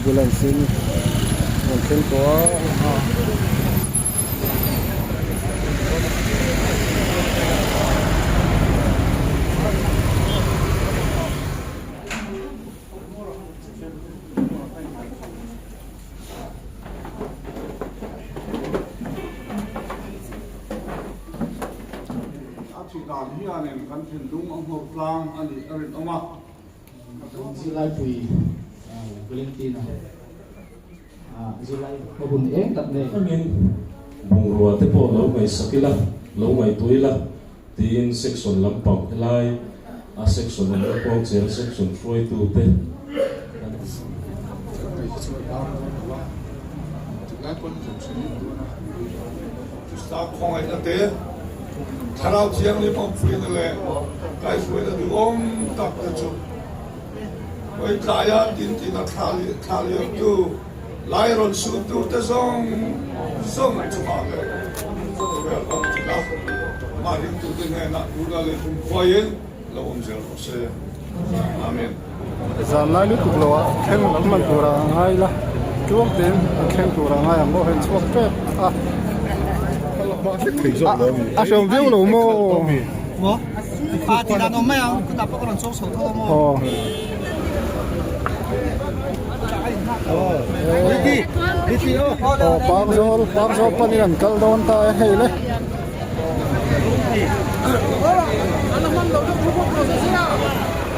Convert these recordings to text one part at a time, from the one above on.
Ambulance in rawn thleng tawh a. A thi dan hianin kan thinlung a nghawr tlang a nih a rinawm a. Kan zirlaipui Valentina zirlai hma hun eng tak nei. Angin bungrua te pawh lo ngaihsak ila, lo ngaihtuah ila tiin section lampang helai a section awmna Kawngchera section hruaitu te an. Krista khawngaihna te, Thlarau Thianghlim awmpuina leh kaihhruaina duhawm tak te chu hawi tlaia tintina thla liamtu, lai rawn suhtu te zawng zawng chungah leh khawvel awm tina amah ringtute hnenah tuna leh kumkhuaiin lo awm zel rawh se. Amen. Zan lai lutuk lo ah thleng lam hman tur ah a ngai la, tluang tein an thleng tur ah a ngai ang maw hei chhuak tep a. A hreawm viau lo maw? Aw Parkzawl Parkzawl panin an kal dawn ta e hei le.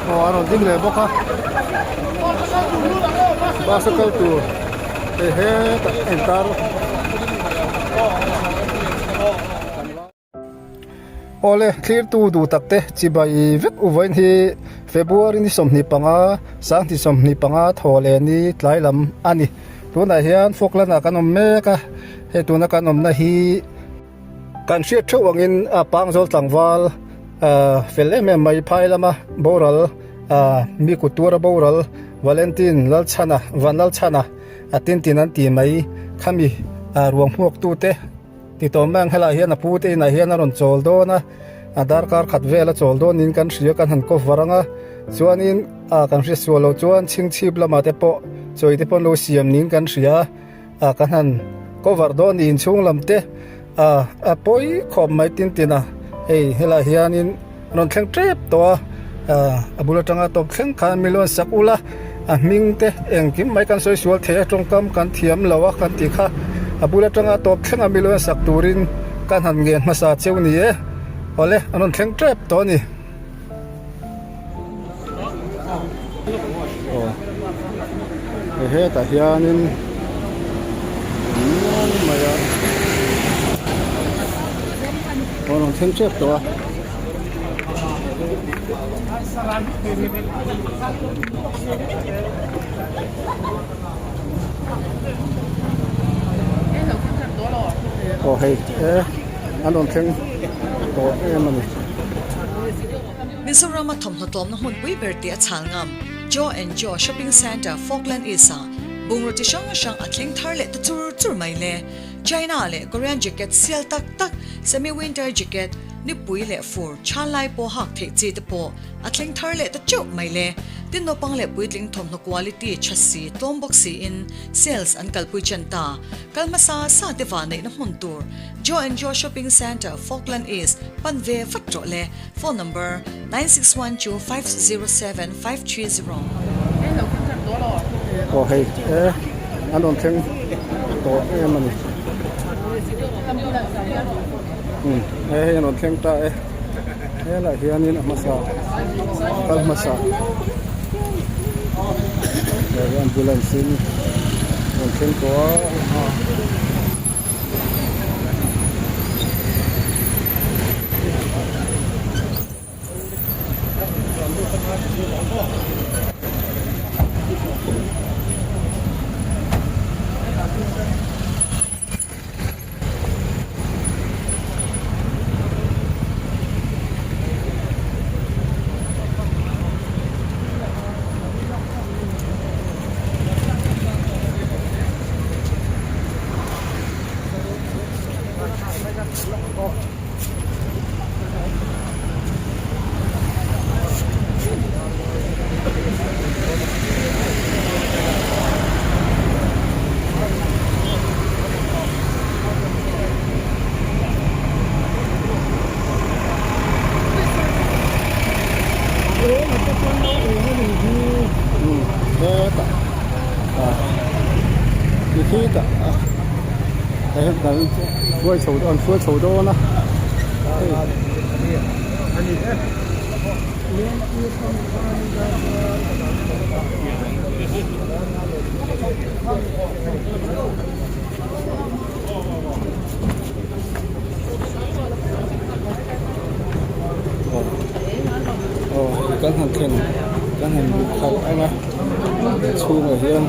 Aw a rawn ding leh bawk a bus a kal tur hei hetah a intar Awle thlirtu duh tak te chibai vek u vawiin hi February ni 25 2025 thaw leh ni tlai lam a ni tunah hian Falkland ah kan awm mek a hei tuna kan awmna hi. Kan hriat theuh angin a Pangzawl tlangval fel em em mai phai lama boral mi kut tuara boral Valentine Lalchhana Van Lalchhana a tin tin an ti mai khami ruang hmuak tute ti tawm mai ang helaiah hian a pu te inah hian a rawn chawl dawn a a darkar khat vel a chawl dawn niin kan hria kan han cover ang a chuanin kan hriat sual loh chuan chhingchhip lamah te pawh chawi te pawh an lo siam niin kan hria. a ka hnan cover dawn niin chhung lam te a a pawi khawp mai tin tin a hei helaiah hianin rawn thleng tep tawh a a bul atanga tawp thleng khan mi lawn sak ula a hming te engkim mai kan sawi sual thei a tawngkam kan thiam lo a kan tih kha a bul atanga tawp thleng a mi lawn sak turin kan han ngen hmasa cheu ni e awle an rawn thleng tep tawh a ni. Aw hei hetah hianin nual mai a aw rawn thleng tep tawh a. Aw hei e an rawn thleng tawh em a ni. Mizoram a thawmhnaw tlawmna hmunpui ber tih a chhal ngam Joe and Joe Shopping Centre Falkland East ah bungraw chi hrang hrang a thleng thar leh ta chur chur mai le. China leh Korean jacket sial tak tak, semi winter jacket, nipui leh fur chhan lai pawh hak theih chi te pawh a thleng thar leh ta teuh mai le. Tin naupang leh puitling thawmhnaw quality tha si tlawm bawk siin sales an kalpui chen ta. Kal hmasa sa te vanneihna hmun tur Joe and Joe Shopping Centre Falkland East pan ve vat rawh le. Phone number, 961250 7530. Aw hei e an rawn thleng tawh em a ni umm he hei an rawn thleng ta e helaiah hianin a hmasa kal hmasa he ambulance in rawn thleng tawh a. Hetah ah ti khi tah ah tah hian kan hruai chho an hruai chho dawn a hei. Aw hei kan han thlen kan han luh khalh ang a chhungah hian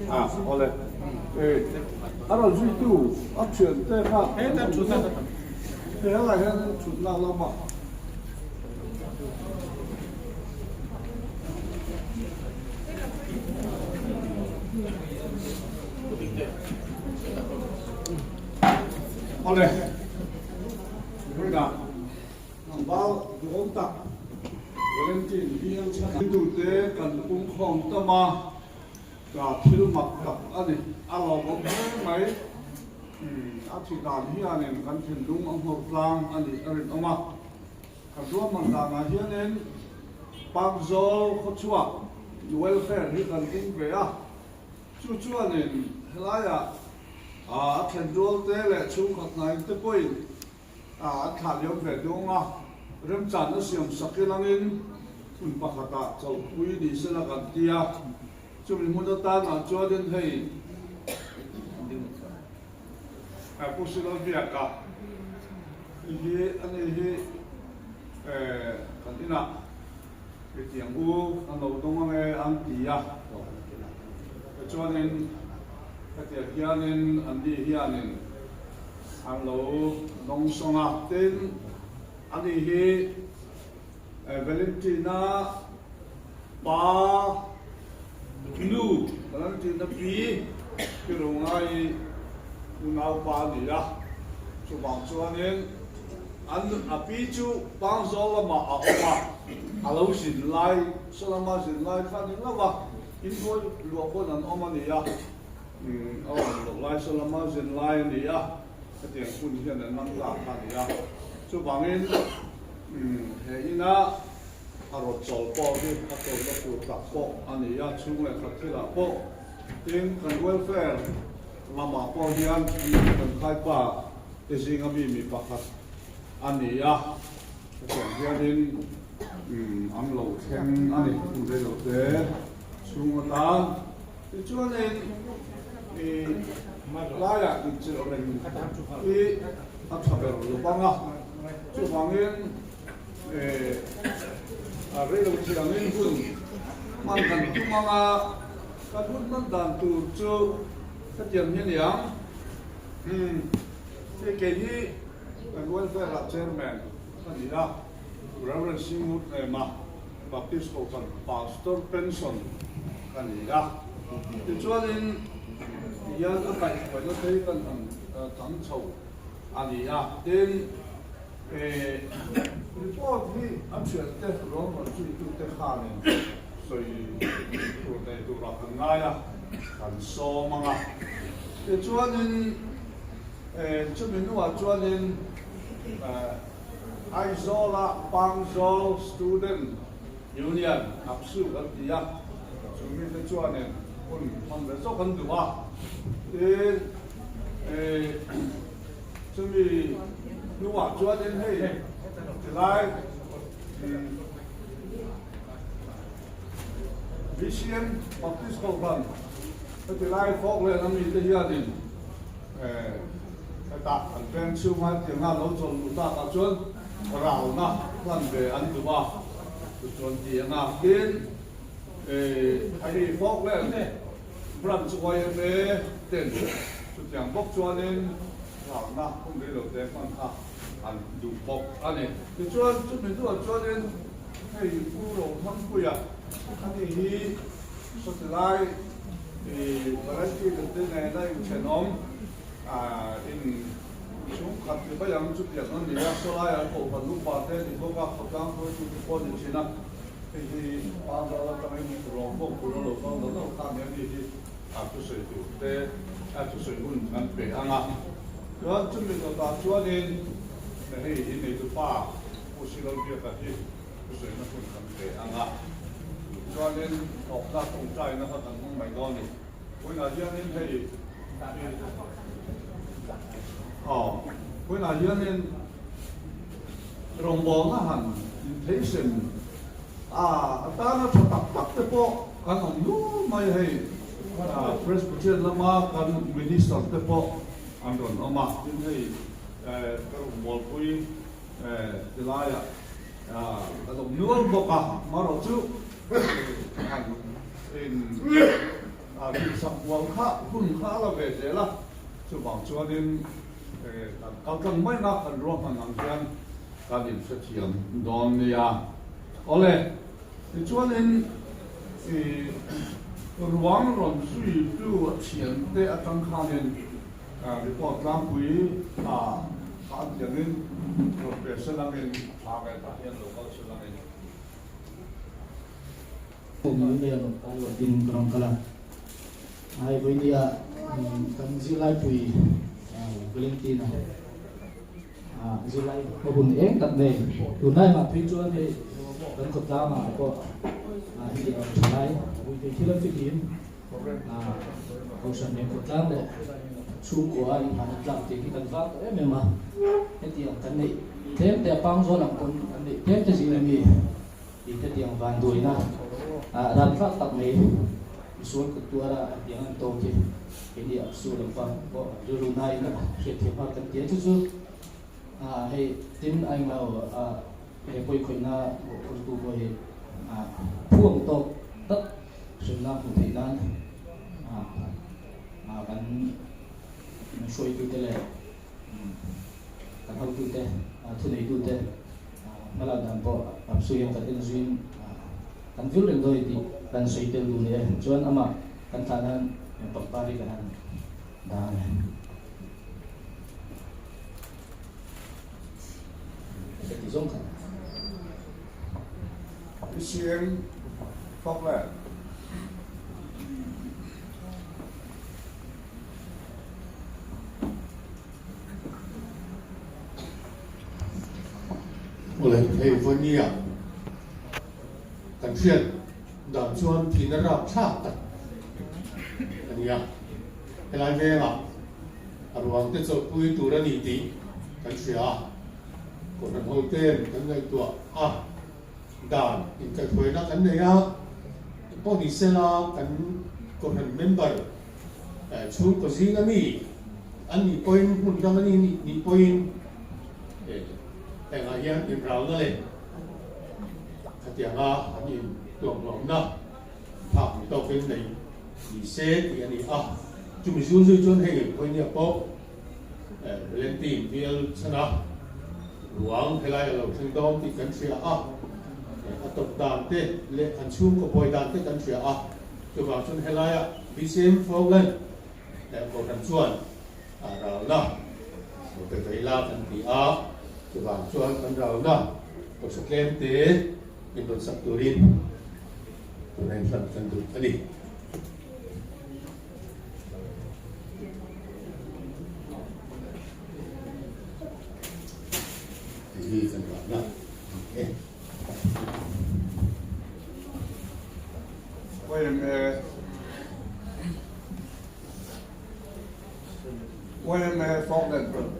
Ah, awle. Eh, a rawn zuitu a thian te kha. He helai hian thutna a lo awm a. Awle, vawiinah tlangval duhawm tak Valentine bial chhantute kan pungkhawm tam a, ka thil mak tak a ni. A lawmawm hle mai. A thi dan hianin kan thinlung a nghawr tlang a nih a rinawm a. Ka ruahman danah hianin Parkzawl khawchhuak welfare hi kan ding ve a, chu chuanin helaiah a thlenrual te leh chhungkhat hnain te pawhin an thlah liam ve dawng a, remchanna siam sak ilangin hmun pakhatah chawlhpui ni sela kan ti a, chumi hmun atanah chuanin hei Pu Silviaka hi a ni hi kan inah hetiang u kan lo dawng ange an ti a, tichuanin hetiang hianin an ni hianin an lo dawng sawng a, tin a ni hi Valentina pa nu Valentina pi hi ro ngai unaupa a ni a, chuvang chuanin an a pi chu Pangzawl lamah a awm a, a lo zin lai saw lama zin lai kha a ni lo va, inbuai luah pawn an awm a ni a, a awm loh lai saw lama zin lai a ni a, hetiang hun hian an lam ta kha a ni a, chuvangin He ina a rawt chawl pawh hi a tawlhna tur tak pawh a ni a, chhung leh khat thilah pawh tin kan welfare lamah pawh hian kan khaipa te zinga mi mi pakhat a ni a, hetiang hianin. an lo thleng a ni hun rei lo te chhung atan. Tichuanin i laiah inchilh reng hi a tha ber lo bang a, chuvangin a rei lo thiangin hun hman kan tum ang a, kan hun hman dan tur chu hetiang hi a ni ang. Hei kei hi kan welfare ah chairman ka ni a, Rev. Singh Hnema Baptist Kohhran Pastor Pension ka ni a, tichuanin tihian a kaihhruaina te hi kan han chang chho a ni a, tin report hi a thiante rawn rawn zuitute khanin sawi tur nei turah kan ngai a, kan sawm ang a, tichuanin chumi hnuah chuanin Aizawl-a Pangzawl Student Union, APSU kan ti a, chu mite chuanin hun hman ve zawk an duh a, tin chumi hnuah chuanin hei tilai BCM Baptist Kohhran heti lai Falkland a mite hianin Hetah an peng chhunga tianga lo chawlh luh takah chuan ralna hlan ve an duh a, chuan tianga tin hei Falkland Branch yma ten chutiang bawk chuanin ralna hun rei lo te hman kha an duh bawk a ni. Tichuan chumi hnuah chuanin hei Pu Rothangpuia ani hi sawtilai Valentine te nena inthenawm in chhungkhat ti mai ang chutiang a ni a, sawlai an kohhran upa te ni bawk a, khawtlang hruaitute pawh a ni thin a, hei hi Pangzal atangin rawng pawh tur a lo kal lo lo kha nia mi hi a thusawi tur te a thusawi hun kan pe ang a, chuan chumi dawtah chuanin hei hi neitupa Pu Silawlbiaka hi thusawina hun kan pe ang a, chuanin thawkna tawngtaina kha kan hmang mai dawn a ni. Vawiinah hianin hei aw vawiinah hianin rawngbawlna han intheisen a atana tha tak tak te pawh kan awm nual mai hei Presbyterian lama kan Minister te pawh an rawn awm a, tin hei ka rawngbawlpui Tilaiah ka lo nual bawk a, marawh chu han in rinsak kual kha hun kha a la ve zel a, chuvang chuanin kan kal tlang mai na kan ruahman ang hian kan inhrethiam dawn nia. Awle, tichuanin ruang rawn zuitu a thiante atang khanin Report tlangpui a kha tiangin rawn pe se langin a tha nge tah hian lo kal se langin. Home leh rawn kal lo din ka rawn kal a, ai vawinia kan zirlaipui Valentina zirlai ka hun eng tak nei tunlai mah phei chuan hei kan khawtlangah pawh heti ang thalai vui thei thil a fihlim. Kohhran leh khawtlang leh chhungkua a inhahna tlak tih hi kan vak tawh em em a, hetiang kan neih tlem te a pang zawl ang pawn kan neih tlem te zing ami tih te tiang vanduaina ral tlak tak mai misual kut tuara hetiang an tawk hi keini a su lo pa pawh rilru nain a hriatthiam nghal kan ti a, chu chu hei tin a englo he pawikhawihna mawhphurtu pawh hi phuang tawk tak Hremna hmuh theih nan kan hruaitute leh kan hotute, thuneitute hmalak dan pawh a suiin kan en zuiin kan vil reng dawn tih kan sawi tel duh ni e. Chuan amah kan thlah nan pangpar hi kan han dah a ni. Heti zawng khan. Siang fak le. Awle hei Vania kan hriat dan chuan thihna rapthlak tak a ni a, helai vengah a ruang te chawlhpui tur a ni tih kan hria a, Kohhran hoten kan ngaihtuah a. Dan inkaihhruaina kan nei a, pawh ni sela kan Kohhran member chhungkaw zing a mi an nih pawhin hmun dang a ni nih pawhin hengah hian inrauna leh khatianga an intuamhlawmna phak ni tawkin nei ni se tih a ni a. Chumi zul zui chuan hei Pawihnia pawh Valentin bial chhana ruang helai a lo thleng dawn tih kan hria a, a tawp dan te leh an chhungkaw buai dan te kan hria a, chuvang chuan helaia BCM Falkland Kohhran chuan ralna lo pe ve ila kan ti a, chuvang chuan kan ralna pawisa tlem te inrawn sak turin tuna inhlan kan duh a ni. Hei hi kan rahna a ni e. YMA YMA Falkland Road.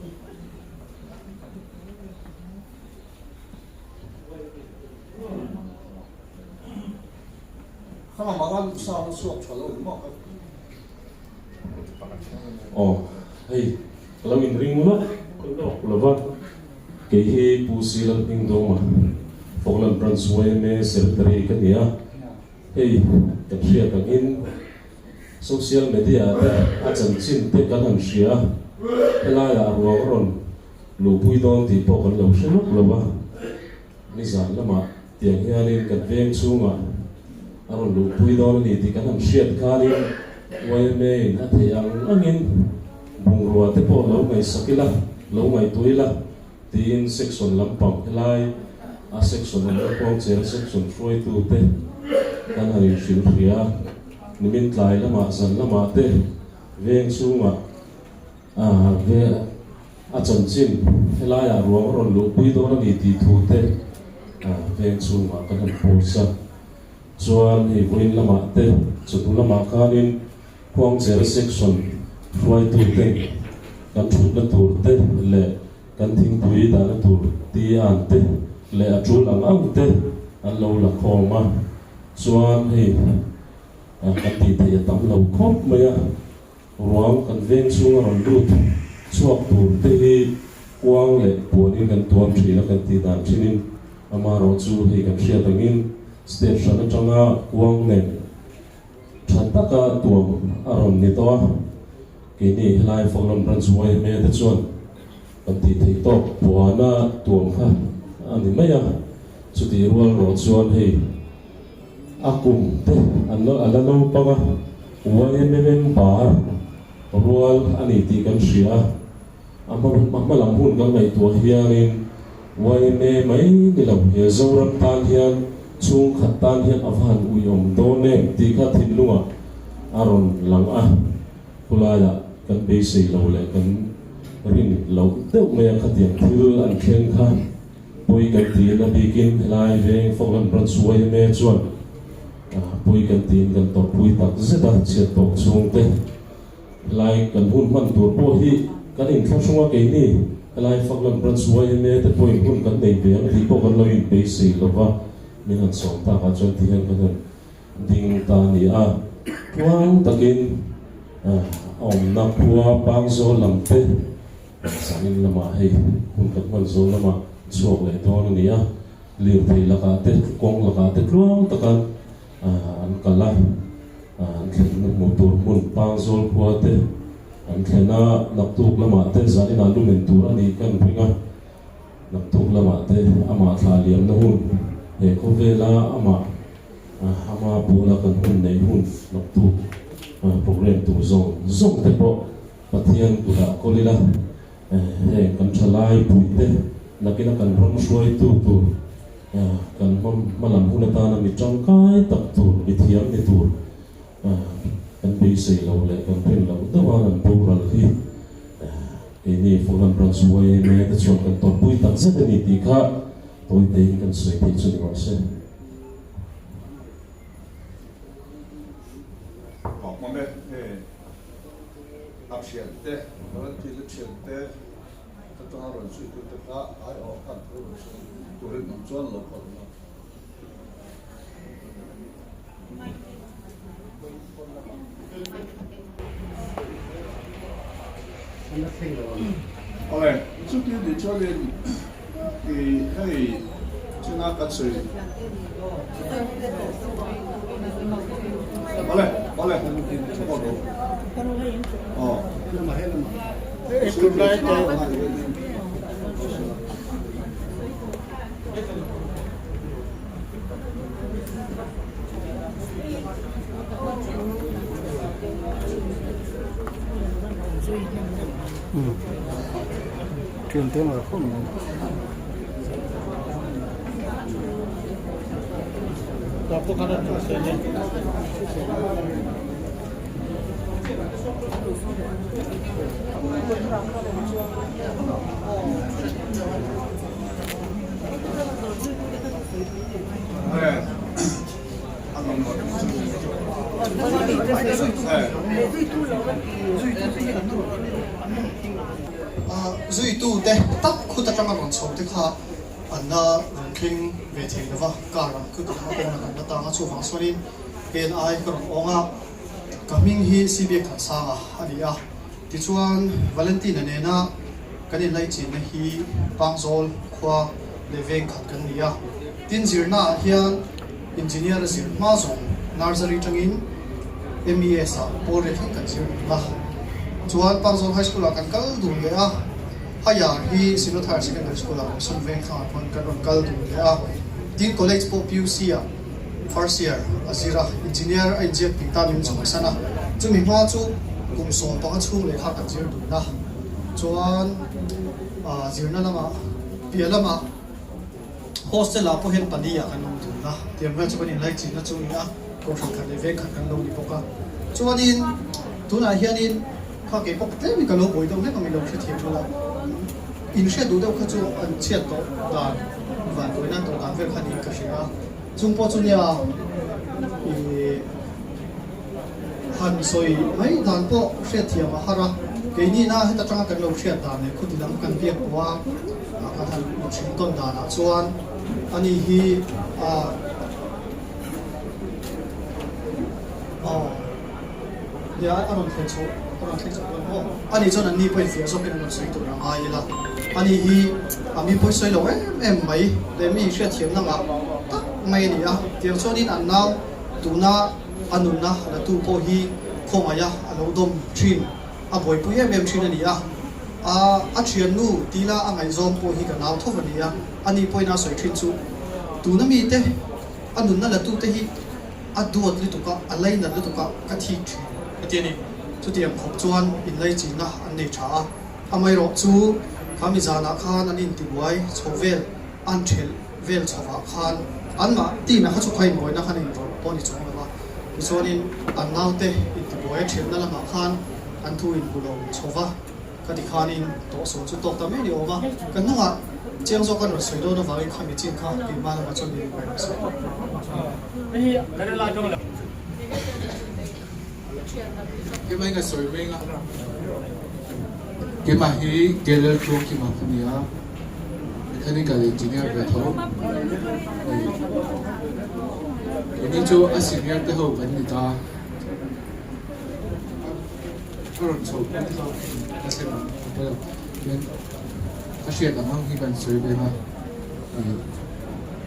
Aw hei ka lo inring lawk lawk lo va, kei hi Pu Si Lalhmingdawma Falkland Branch yma Secretary ka ni a, hei kan hriat angin social media te a chanchin te kan han hria a, helaiah ruang a rawn luhpui dawn tih pawh kan lo hre lawk lo va. Nizan lamah tiang hianin kan veng chhungah a rawn luhpui dawn a ni tih kan han hriat khanin yma in a theih ang angin bungrua te pawh lo ngaihsak ila, lo ngaihtuah ila tiin section lampang helai a section awmna khuangchera section hruaitu te kan han inhrilh hria a, nimin tlai lamah zan lamah te veng chhungah A ve a chanchin helaiah ruang a rawn luhpui dawn a ni tih thu te veng chhungah kan han post a. Chuan hei vawiin lamah te chawhnu lamah khanin Khuangchera section hruaitu ten kan thutna tur te leh kan thingpui dahna tur ti-an te leh a tul ang ang te an lo la khawm a. Chuan hei kan tih theih a tam lo khawp mai a. Ruang kan veng chhunga rawn lut chhuak tur te hi kuang leh puanin kan tuam thin a kan tih dan thinin amaherawh chu hei kan hriat angin state hran atanga kuang nen tha taka tuam a rawn ni tawh a, keini helai Falkland Branch yma te chuan kan tih theih tawk puana tuam kha a ni mai a, chutih rual rawh chuan hei. A kum te an a la naupang a, YMM bar rual a ni tih kan hria a, a hma lam hun kan ngaihtuah hianin yma mai ni lo he Zoram tan hian chhungkhat tan hian a va han uiawm dawn em tih kha thinlungah a rawn lang a, khulaiah kan beisei lo leh kan rin loh deuh mai a khatiang thil an thleng kha. Pawi kan tiin a bikin helai veng Falkland Branch yma chuan pawi kan tiin kan tawrhpui tak zet a, chhiat tawk chhungte helai kan hun hman tur pawh hi kan inthlahrung a keini helai Falkland Branch yma te pawhin hun kan nei ve ang tih pawh kan lo inbeisei lova min han sawm takah chuan ti hian kan han ding ta a ni a, tluang takin a awmna khua Pangzawl lam te Zanin lamah hei hun kan hman zawh lamah chhuak leh dawn a ni a, lirthei lakah te kawng lakah te tluang taka an kal a, an thlenna hmuh tur hmun Pangzawl khua te an thlen a, naktuk lamah te zaninah lumen tur a nih kan ring a, naktuk lamah te amah thlah liamna hun he khawvela amah ama pula kan hun neih hun naktuk program tur zawng zawng te pawh Pathian kutah kawl ila, heng kan thalai puite nakina kan ram hruaitu tur, kan hmalam hun atana mi tangkai tak tur, mi thiam ni tur kan beisei lo leh kan rin loh deuh a kan boral hi keini Falkland Branch yma te chuan kan tawrhpui tak zet a ni tih kha tawitein kan sawi theih chu ni rawh se. A thiante, Valentine-a thiante atanga rawn chhuihtute kha aiawh khan thu rawn sawi turin awm chuan lo kal a. Awle, chuti nih chuanin i hei china kan sawi. Awle, awle, aw. Thiante an rawn khawm mai. Zuitute tak khut atanga rawn chho te kha an la rawn thleng ve thei lova, car ah khut atanga kawng an la tang a, chuvang chuanin pen ai ka rawn awng a, ka hming hi Sibiak Thansanga a ni a. Tichuan, Valentina nena kan inlaichinna hi Pangzawl khua leh veng khat kan ni a. Tin, zirnaah hian Engineer a zir hma zawng Nursery tangin MES ah pawl riat thleng kan zir dun a. Chuan, Pangzawl High School ah kan kal dun leh a, Higher hi Synod Higher Secondary School ah Sum veng thlangah khawn kan rawn kal dun leh a. Tin, College pawh PUC ah First year a zir a, engineer a inziak tih tan min chhuahsan a, chumi hma chu kum 15 chhung lehkha kan zir dun a, chuan zirna lamah piah lamah hostel ah pawh hian pali ah kan awm dun a, tiang vel chu kan inlaichinna chu a ni a, kohhran khat leh veng khat kan lo ni bawk a, chuanin tunah hianin kha kei pawh tlemin ka lo buai deuh hlek ang i lo hrethiam ula, inhriat duh deuh kha chu an chhiat tawh dan vanduaina tawh dan vel kha niin ka hria a. Chung pawh chu nia i han sawi mai dan pawh hriatthiam a har a, keinina heta tanga kan lo hriat dan leh khuti lam kan biak pawh a kan han inchhin tawn danah chuan ani hi aw nia a rawn thlen chhoh a rawn thleng chhoh dawn maw? Ani chuan anni pawhin fiah zawkin an rawn sawi tur a ngai ila, ani hi a mi pawi sawi lo em em mai leh mi hriatthiamna ngah tak mai a ni a, tiang chuanin an nau tuna a nunna la tu pawh hi khawngaih a a lo dawm thin, a buaipui em em thin a ni a, a a thiannu tila a ngaihzawng pawh hi ka nau tho a ni a, ani pawhin a sawi thin chu tuna mite a nunna la tute hi A duat lutuk a, a lainat lutuk a, ka thik thin a ti a ni. Chutiang khawp chuan inlaichinna an nei tha a, amaherawh chu kha mi zanah khan an intibuai chho vel, an thelh vel chhovah khan anmah tina kha chu kha inbuaina khan a inrawlh pawh a ni chuang lo va. Tichuanin an naute intibuai a thelhna lamah khan an thu inhmu lo chho va. Ka ti khanin tawhsawn chu tawk ta mai ni awm a, ka hnungah chiang zawk an rawn sawi dawn avangin khami chin kha keimah lamah chuan min inhmai hmasa. Keimah in ka sawi mai nga. Keimah hi Kelel Tluangkima ka ni a, mechanical engineer ve tho. Keini chu a senior te ho kan ni ta. A rawn chho pawh te kha ka hre lo ka pawi lo hian ka hriat ang ang hi kan sawi ve a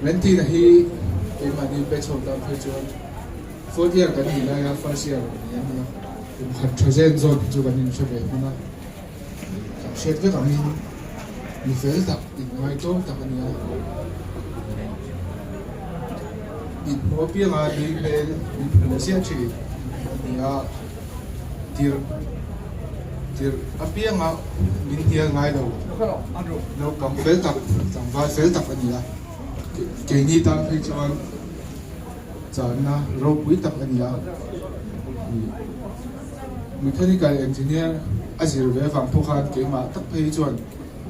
Valentina hi keimahni pe chho tan phei chuan fourth year kan nih laia first year ni an ni a kum khat tha zen zawn hi chu kan inhre ve hman a kan hriat vek angin mi fel tak inngaitawm tak a ni a inhmuh apianga nui hmel min hmuh ziah thin a ni a. Tirh tirh apianga min hnial ngai lo naupang fel tak tlangval fel tak a ni a, keini tan phei chuan channa ropui tak a ni a, mechanical engineer a zir ve avang pawh khan keimah tak phei chuan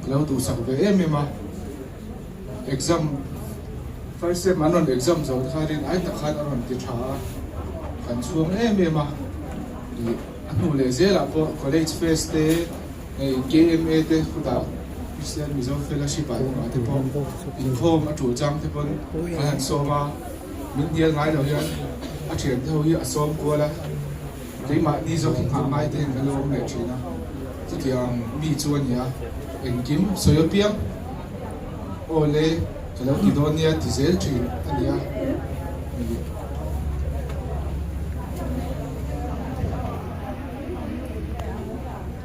ka lo duhsak ve em em a. Exam first sem an rawn exam zo te khan ai tak khan a rawn ti tha a, kan chhuang em em a, ih a hnu leh zelah pawh college fest te hei KMA te khutah Christian Mizo Fellowship ah emaw te pawh inkhawm a tul chang te pawn kan han sawm a, min hnial ngai lo hian a thiante ho hi a sawm kual a, keimahni zawk hi nghah ngai te hian kan lo awm leh thin a. Chutiang mi chu a nia, engkim sawi apiang aw le ka lo ti dawn nia ti zel thin a nia.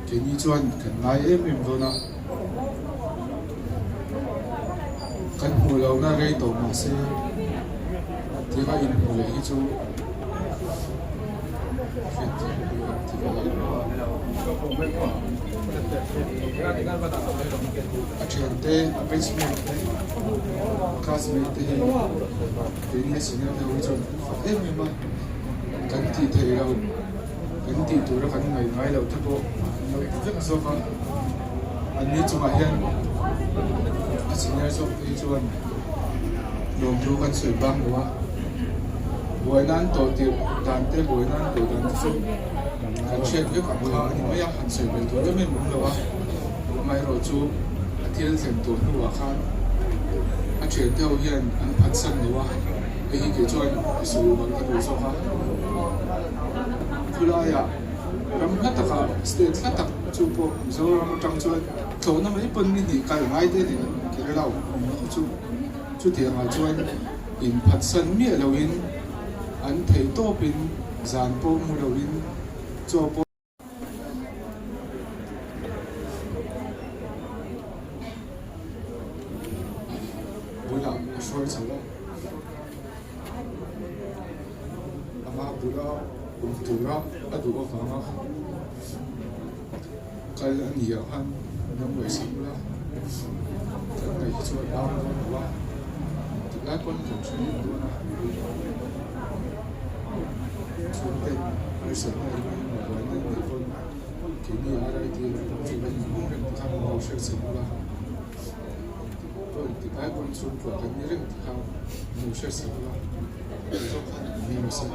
Keini chuan kan ngai em em dawn a, kan hmuh lohna rei tawh mahse tianga inhmuh leh hi chu hriatthiam pawh a ti ve em em a. A thiante, a batchmate te, classmate te hi keini a senior te ho hi chuan kan fak em em a, kan tih theih loh. Kan tih tura kan ngaih ngai loh te pawh an lo ti vek zawk a, anni chungah hian a senior zawk te hi chuan lawmthu kan sawi bang lo a, buaina an tawh tirh dan te buaina an tawh dan te chu kan hriat vek ang kha a ni mai a, han sawi belh tur em em awm lo a, amaherawhchu a thil thlen tawh hnuah khan a thiante ho hian an phatsan lo a, hei hi kei chuan i sawi uar ka duh zawk a. Khulaiah ram hla takah state hla tak chu pawh Mizoram atang chuan tlawhna mai pawn ni hnih kal ngai te nen Kerala awmna kha chu chutiangah chuan inphatsan miah loin an theih tawpin zan pawh mu loin chaw pawh Bulah a hruai chho a, ama bula awm tura a duh avanga kal a ni ah khan min ngaihsak ula, kan ngaih hi chu a bang dawn lo a, engtik lai pawn kan hre reng dawn a, chhungten harsatna eng emaw buaina an neih pawn keini RIT lampang chu kan inhawng reng ti kha min lo hriatsak ula. Pawh engtik lai pawn chhungkua kan ni reng ti kha min lo hriat sak ula, kei zawk khan an ni nasa.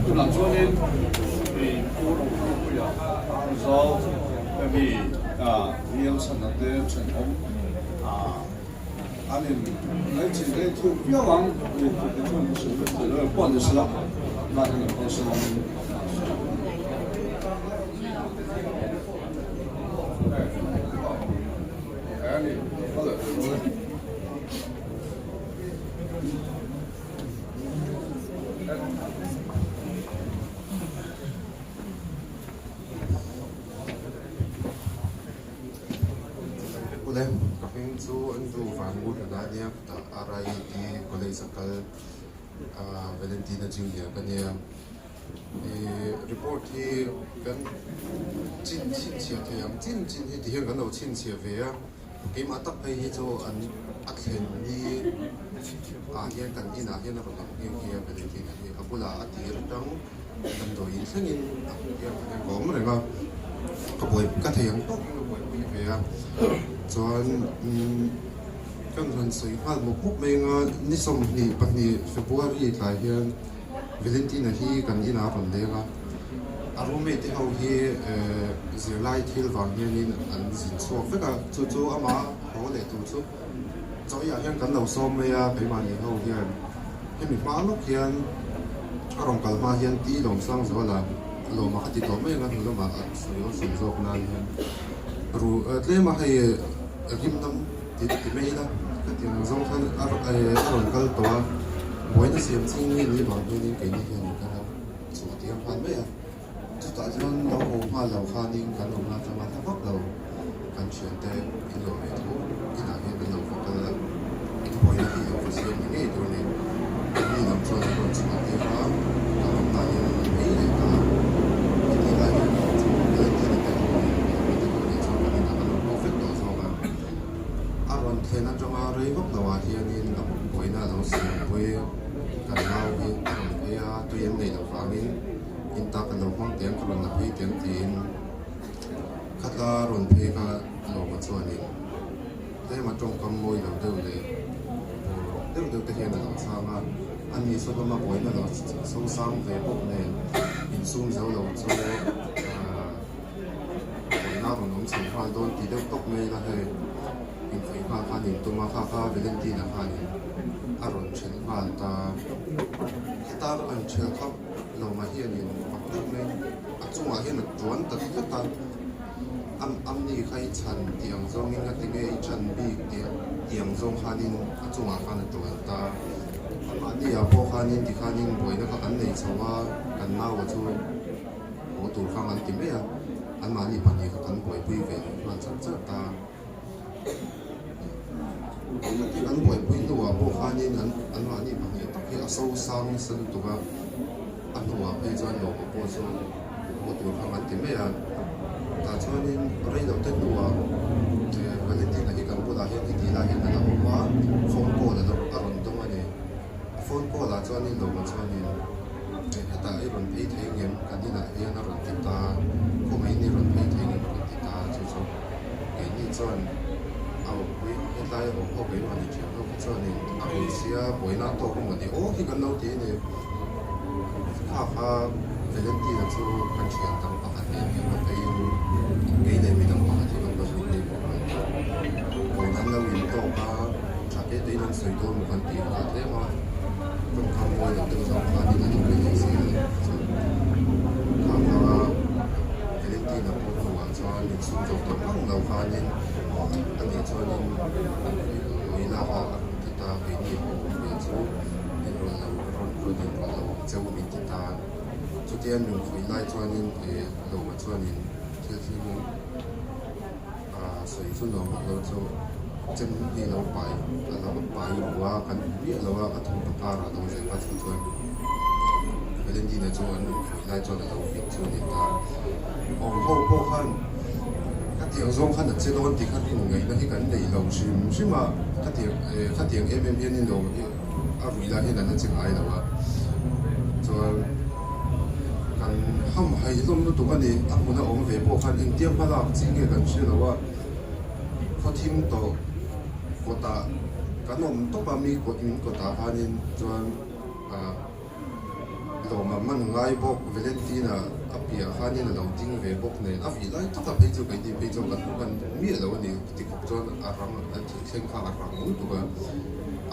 Tunah chuanin hei Pu Ropuia Aizawl hemi Rialchhana te thenawm An in ngaihchih rei thuk viau ang tih te chuan ka sawi vek thei lo e pawh ni sela tunah hian an kalsan angin a sawi. Ule, ka hming chu Andrew Van Ngurhlana a nia, tah RIET College a kal Valentina Junior ka nia. Report hi kan chin chhinchhiah thei ang chin chin hi tihian kan lo chhinchhiah ve a, keimah tak phei hi chu an a thlen ni ah hian kan inah hian a rawn lang nghe nghe a Valentina hi a bulah a tir atang Damdawiin thlengin a hmuh hian ka awm reng a, ka buai ka thei ang tawkin ka buaipui ve a, chuan kan han sawi nghal mawp mawp mai anga ni 22 February tlai hian Valentina hi kan inah a rawn leng a, a roommate te ho hi zirlai thil vang hianin an zin chhuak vek a, chu chu amah haw leh tur chu Chawiah hian kan lo sawm mai a, keimahni ho hian hemi hma lawk hian a rawn kal hma hian Ti Lawmsang Zuala a lawm a ka ti tawh mai ang a hnu lamah a sawi awlsam zawk nan hian ru tlem a hei rim nam ti ti mai ila ka ti ang zawng khan a rawn kal tawh a, buaina siam ching nge ni vang hianin keini hianin ka la chhuah tir nghal mai a. Chutah chuan lo haw nghal lo khanin kan awm la changa hla vak lo kan thiante in lo ve tho inah hian kan lo va kal a, buaina tih lo va siam ni ngei tur a ni. Keini lam chuan an rawn chhuah tir a, kan awmna hian an rawn phei leh ta a, hetih lai hian chu Valentina te ho leh Lawma te ho nen chuan kan inah kan lo haw vek tawh zawk a. A rawn thlen atanga rei vak lo ah hianin a buaina a lo siampui kan nau hi a rawn phei a, tui an neih loh vangin. In ta ka lo hmang teng ka rawn la phei teng tiin khatla rawn phei kha lawma chuanin tlema tawngkam mawi lo deuh leh bawr deuh deuh te hian a lo chhang a, a ni saw lama buaina lo so sang ve bawk nen insum zo lo chu aah buaina a rawn awm chho nghal dawn tih deuh tawp mai ila hei. Inkhawih nghal khan in tum a, kha kha Valentina khanin a rawn ṭhelh nghal ta. Heta an ṭhelh kha Lawma hianin a puk mai a chungah hian a tuan ta tlat a, am amni kha i chhan tih ang zawngin nga tinge i chhan bik tih tih ang zawng khanin a chungah khan a tuan ta. Amahni ah pawh khanin tikhanin buaina kha kan nei chho a, kan naua chu haw tur kha an ti mai a, anmahni pahnih kha kan buaipui ve leh nghal char char ta. An buaipui hnuah pawh khanin an anmahni pahnih tak hi a so sang nasa lutuk a, a hnuah phei chuan lawma pawh chu haw tur kha an ti mai a. Tah chuanin rei loh te hnuah Valentina hi kan bulah hian heti lai hian a la awm a, phone call a lo a rawn dawng a ni. A phone call ah chuanin lawma chuanin hetah i rawn phei thei ngem kan inah hian a rawn ti ta, khawngaihin i rawn phei thei ngem a rawn ti ta chu chu. Keini chuan a awmpui hetlai a awm ho keimah ni thiam ho kha chuanin a rawn sia buaina a tawk emaw ni aw hi kan lo ti a ni. Kha kha Valentina chu kan thian dang pakhat nen hian va pheiin kei leh midang pakhat hi kan va zui phei bawk a. Buaina an lo intawk a, tha te tein an sawi dawn maw kan tih nghal tlem a, tawngkam mawi lo deuh zawng khanin an inbe leh zel a ni. Kha kha Valentina pawh hnuah chuan insum zawk tawh ngang lo khanin ani chuanin ui lak a a rawn ti ta, keini pawh awm ve chu inrawlh lo rawn rawn inrawlh lo ang cheu min ti ta. Chutia min khawih lai chuanin eh Lawma chuanin thil thleng ah sawi chu nuam vak lo chu chem hi lo pai a lo pai ru a kan hmu miah lo a, a thawmhnaw karah a lo zep a chu chuan Valentina chu an inkhawih lai chuan a lo vit chu a ni ta. Awm ho pawh khan khatiang zawng khan a che dawn tih kha rin ngaihna hi kan nei lo hrim hrim a, khatiang eh khatiang em em hian in lo a ruih lai hian an la che ngai lo a, chuan kan hamhaih hlawm lutuk a ni, a hmun a awm ve pawh khan engtia hma lak chi nge kan hre lo a, khawthim tawh kawtah kan awm tawp a mi kawt min kawtah khanin chuan ah lawm a man ngai bawk Valentina a piah khanin a lo ding ve bawk nen a vih lai taka phei chu keini phei chuan kan hmu miah lo a ni ti khawp chuan a rang a thil thleng kha a rang lutuk a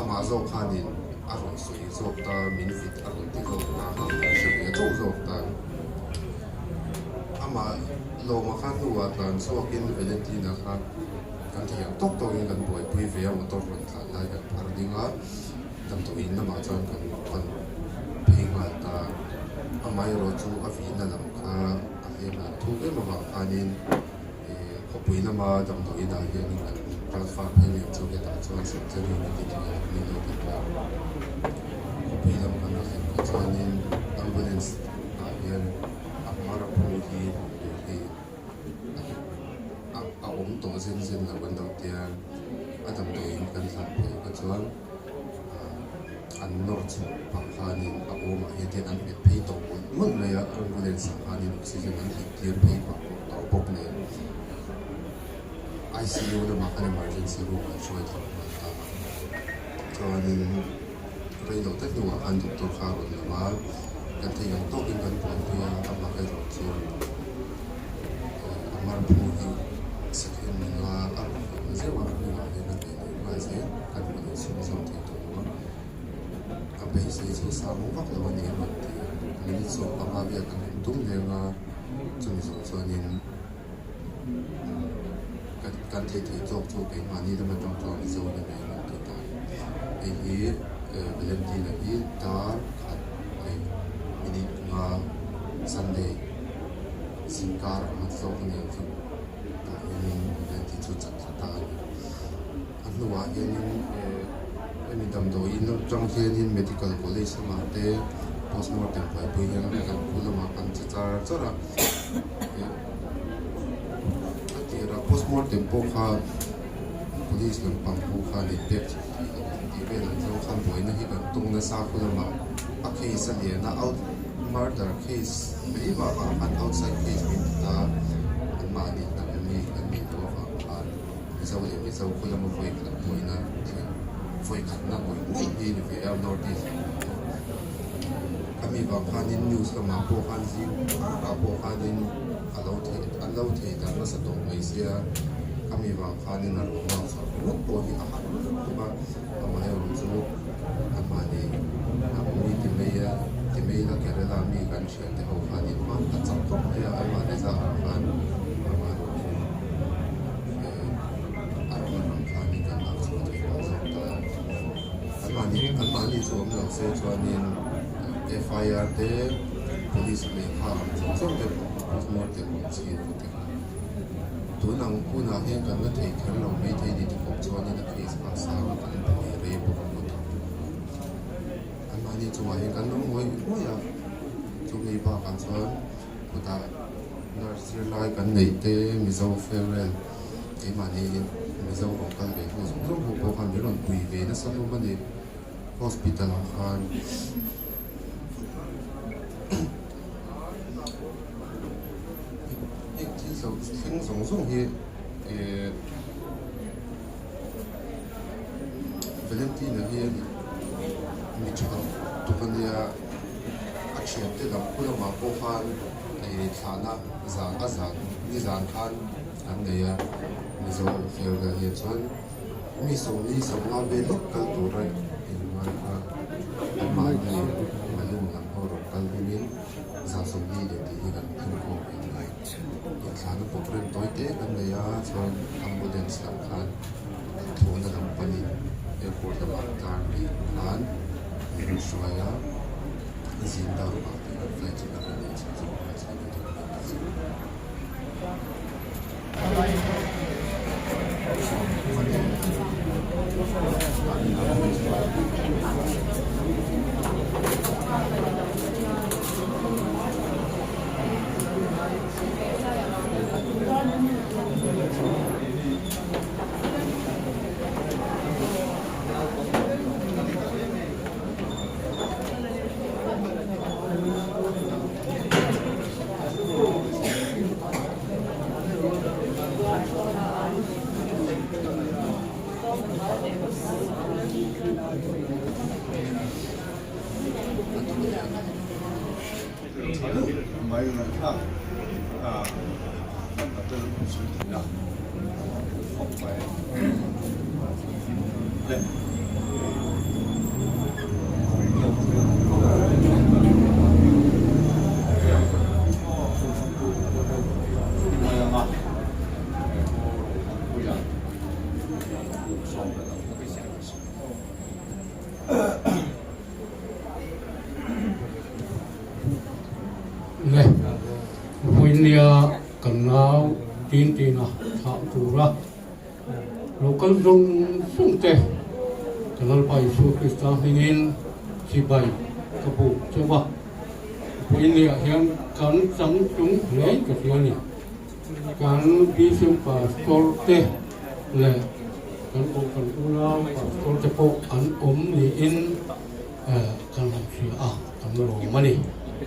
amah zawk khanin a rawn sawi zawk ta min vit a rawn ti zawk ta kha kan hre ve chauh zawk ta amah lawma kha hnuah tlan chhuakin Valentina kha kan thei ang tawk tawkin kan buaipui ve a motor rawn tlan lai kan phar ding a. Damdawiin lamah chuan kan pan phei nghal ta. Amaherawh chu a vihna lam kha a hliam lo thuk em avang khanin khawpui lama damdawiin ah hianin kan transfer phei leh chu hetah chuan surgery kan ti thei a ni lo ti ta. Khawpui lam kan va thlen kha chuanin ambulance ah hian a hmar a phu hi hmuh tur hi a awm tawh zen zen lo an lo tia a damdawiin kan thlan phei kha chuan. an nawr chhuah pah khanin a awmah hian hian an hmet phei tawh mawlh mawlh mai a, ambulance ah khanin oxygen an hlip tir phei pah pawh tawh bawk nen I_C_U lamah khan emergency room an hruai thla nghal ta a, chuanin rei loh te hnuah khan doctor kha a rawn lang a, kan theih ang tawkin kan buaipui a, amaherawh chu a marphu hi second nga a rawn awm zeuh a, a hnuah hian a hmeh leh nghal zel. Kan rawn insum zawm thei tawh lo a, ka beisei chu sang vak lo a ni a rawn ti a, minute 15 vel kan han tum leng a, chumi zawh chuanin kan thei thei tawk chu keimahni lam atang chuan Mizo na mai a rawn ti ta a ni. Hei hi Valentina hi dar khat leh minute nga Sunday zingkar a hman zawk a ni ang chu tah hianin Valentine chu chat thla ta a ni. A hnuah hianin hemi damdawiin atang hianin medical college lamah te postmortem buaipui hian kan khu lamah kan che char char a a tirah postmortem pawh kha police lampang ho khan in pek chhuah theih loh ang tih vel ang zawng khan buaina hi kan tawng nasa khu lamah a case a lian a out murder case mai bakah khan outside case min ti ta anmahni hnam mi kan nih loh avang khan. Mizo leh Mizo khaw lama vawi khat buaina thlen vawi khatna ngawih ngawih hi ni ve a North East lamah pawh. Khami vang khanin news lamah pawh khan zing karah pawh khanin a lo theih an lo thei dan nasa tawh mai sia. Khami vang khanin a ruang lak chhuah ringawt pawh hi a har lutuk a, amaherawh chu anmahni mi ti mai a, ti mai ila Kerala mi kan thiante ho khanin hman ta chak khawp mai a, anmahni zarah khan amaherawh chu a ruang atang khanin kan lak chhuah theih phah zawk ta a. Anmahni anmahni chu awm lo se chuanin FIR te police lehkha ang zawng zawng te postmortem ang chi te kha. Tun ang hunah hian kan la thei kher lo mai thei ni te pawh chuanin a case kha a sang a, kan buai rei bawk a ngawt ang. Anmahni chungah hian kan lo ngawi ngawi a, chumi bakah chuan khutah nurse zirlai kan neih te Mizo farewell keimahni Mizo rawn kal ve ho zawng zawng ho pawh khan min rawn pui ve nasa hlawm a ni hospital ah khan. Heng thil zo thleng zawng zawng hi eh Valentina hi mi tha tuk a nia a thiante lam khu lamah pawh khan eh thlahna zan a zan nizan khan an nei a Mizo farewell hian chuan mi sawmli sawmnga vel lek kal tura inngai kha anmahni balloon lam ho rawn kal hunin 40 leh tih hi kan thingkhawm ve thei. Inthlahna program tawi te kan nei a, chuan ambulance lam khan thawhna lam panin airport lamah car hnih khan min rawn hruai a, zing dar rukah te kan flight chu kan rawn nei chho zawk a, chuan kan rawn ta zawk a. Le vawinia kan nau tin tina thlah tura lo kal zawng zawng te ka Lalpa Isua Krista hmingin chibai ka buk chauh a, vawinia hian kan chang chung hle ka hria a ni. Kan Bishop Pastor te leh kan Kohhran unau Pastor te pawh an awm niin kan han hria a, kan lawm a ni.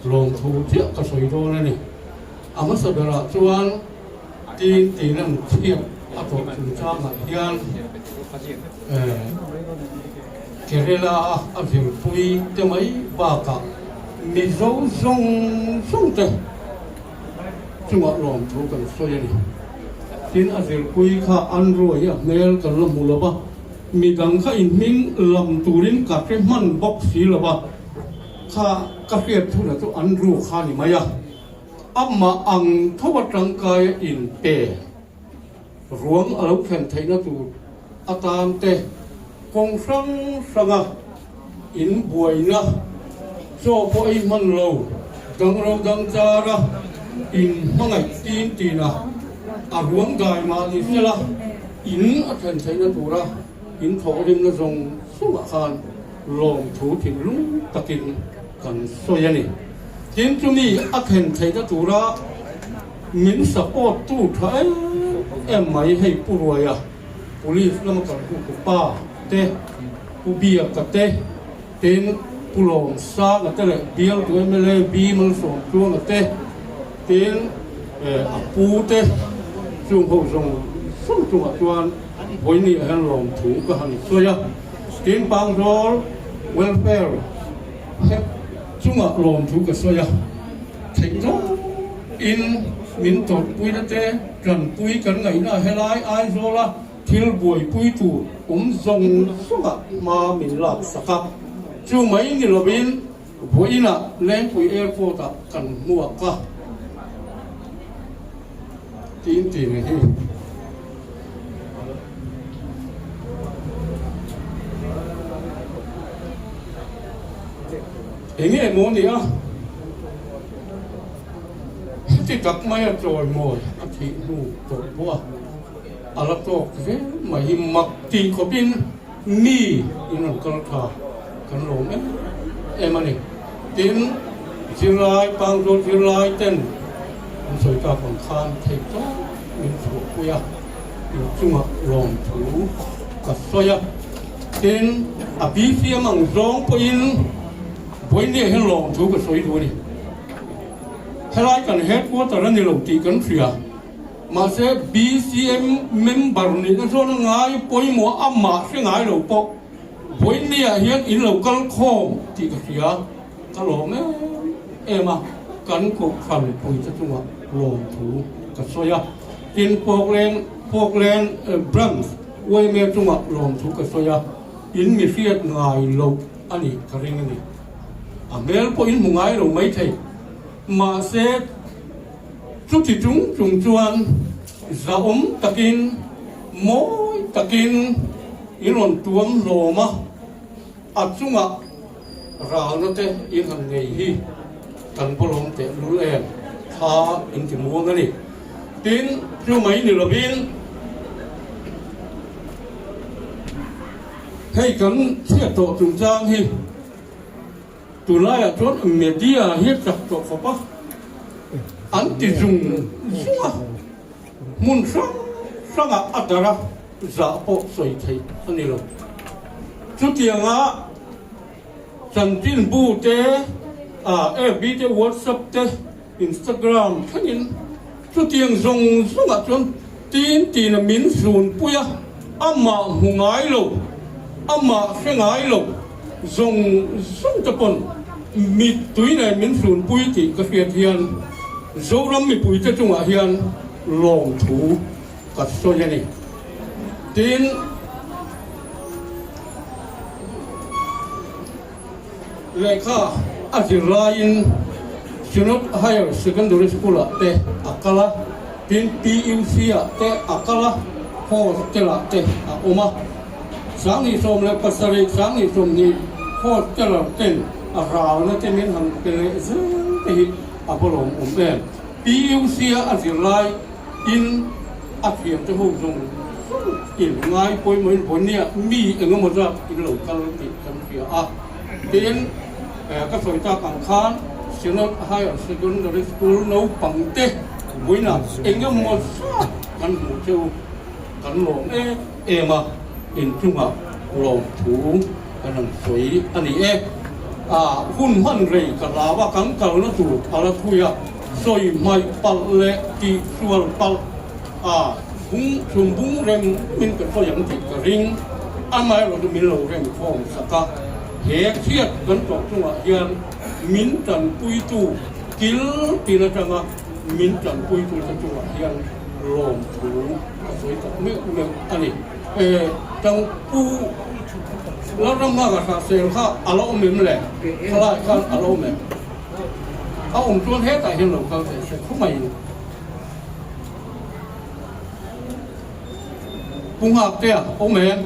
Lawmthu chiah ka sawi dawn a ni. A hmasa berah chuan tin tinan chhiat a tawh chungchangah hian Kerala a zirpui te mai bakah Mizo zawng zawng te chungah lawmthu kan sawi a ni. Tin, a zirpui kha an ruai a hmel kan la hmu lo va, midang kha inhming lam turin ka hre hman bawk si lo va, kha ka hriat chhunah chu an ru kha ni mai a, amah ang tho a tangkaia inpe ruang a lo thlen theihna tur atan te kawng hrang hranga in buaina chaw pawh ei hman lo dang ro dang chara in hmangaih tin tin a, a ruang dai mah ni sela in a thlen theihna tura in thawhrimna zawng zawngah khan lawmthu thinlung takin kan sawi a ni. Tin chumi a thlen theihna tura min support tu tha em em mai hei Pu Ruaia Police lama kal hu Pu Pa te, Pu Biaka te, tin Pu Lawmsanga te leh Bialtu mla B Malsawmtluanga te, tin a pu te chung ho zawng zawng chungah chuan vawinia hian lawmthu ka han sawi a, tin Pangzawl Welfare het chungah lawmthu ka sawi a, theihtawp in. min tawrhpuina te tanpui kan ngaihna helai Aizawla thil buaipui tur awm zawng zawngah hma min lak sak a. Chu mai ni lovin vawiinah Lengpui Airport-ah kan hmuak a. Tin tin hi. Enge maw ni a? Heti tak mai a chawimawi a thih hnu tawh pawh a, a la tawk zel mai hi mak tih khawpin mi in rawn kal tha kan lawm em em a ni. Tin, zirlai, Pangzawl zirlai ten an sawi tak ang khan theih tawp min chhuahpui a, inchungah lawmthu ka sawi a. Tin, a BCM ang zawng pawhin Vawinia hian lawmthu ka sawi duh a ni. Helai kan headquarter a ni lo tih kan hria. Mahse, BCM member nihna chuan a ngai pawimawh amah hre ngai lo pawh Vawinia hian in lo kal khawm tih ka hria. Ka lawm em em a, kan kohhran puite chungah lawmthu ka sawi a. Tin, Pawkleng Pawkleng Branch yma chungah lawmthu ka sawi a, in mi hriat ngai loh a nih ka ring a ni. A hmel pawh in hmu ngai lo maithei. Mahse, chuti chung chung chuan zahawm takin, mawi takin in rawn tuam hlawm a. A chungah ralna te in han nei hi kan bawlawm teh lul em? Thla in ti muang a ni. Tin, chu mai ni lovin hei kan chhiat tawh chungchang hi tunlaiah chuan media hi a chak tawh khawp a, an ti zung zung a, hmun hrang hrangah a darh a. Zah pawh sawi theih a ni lo. Chutianga chanchinbu te, FB te, WhatsApp te, Instagram thlengin chutiang zawng zawngah chuan tin tina min zunpui a, amah hmu ngai lo, amah hre ngai lo zawng zawng te pawn mittui nen min zunpui tih ka hriat hian Zoram mipuite chungah hian lawmthu Ka sawi a ni. Tin, lehkha a zir laiin Synod Higher Secondary School-ah te a kal a, tin PUC-ah te a kal a, hostel-ah te a awm a. 2017, 2020 hosteler ten a ralna te min han pe leh zel te hi a va lawmawm em. PUC-a a zir lai. Tin, a thiamte ho zawng zawng in ngai pawimawhin Bonia mi eng emaw zat in lo kal tih kan hria a. Tin, ka sawi tak ang khan Synod Higher Secondary School naupangte vawiinah eng emaw zat kan hmuh cheu kan lawm em em a, inchungah lawmthu kan han sawi a ni e. Hun hman rei ka hlau a, kan kalna tur a la thui a. Sawi hmaih palh leh tih sual palh a bung chhum bung rem min ka sawi ang tih ka ring. Amaherawhchu min lo rem khawm sak a, he chhiat kan tawh chungah hian min tanpuitu kil tin atanga min tanpuitu te chungah hian lawmthu ka sawi tak meuh meuh a ni. E Tangpu Lalramnga ka hra sel kha a la awm em le? Khalai khan a la awm em? A awm chuan hetah hian lo kal teh se khawmaiin Pu Nghaktea awm em?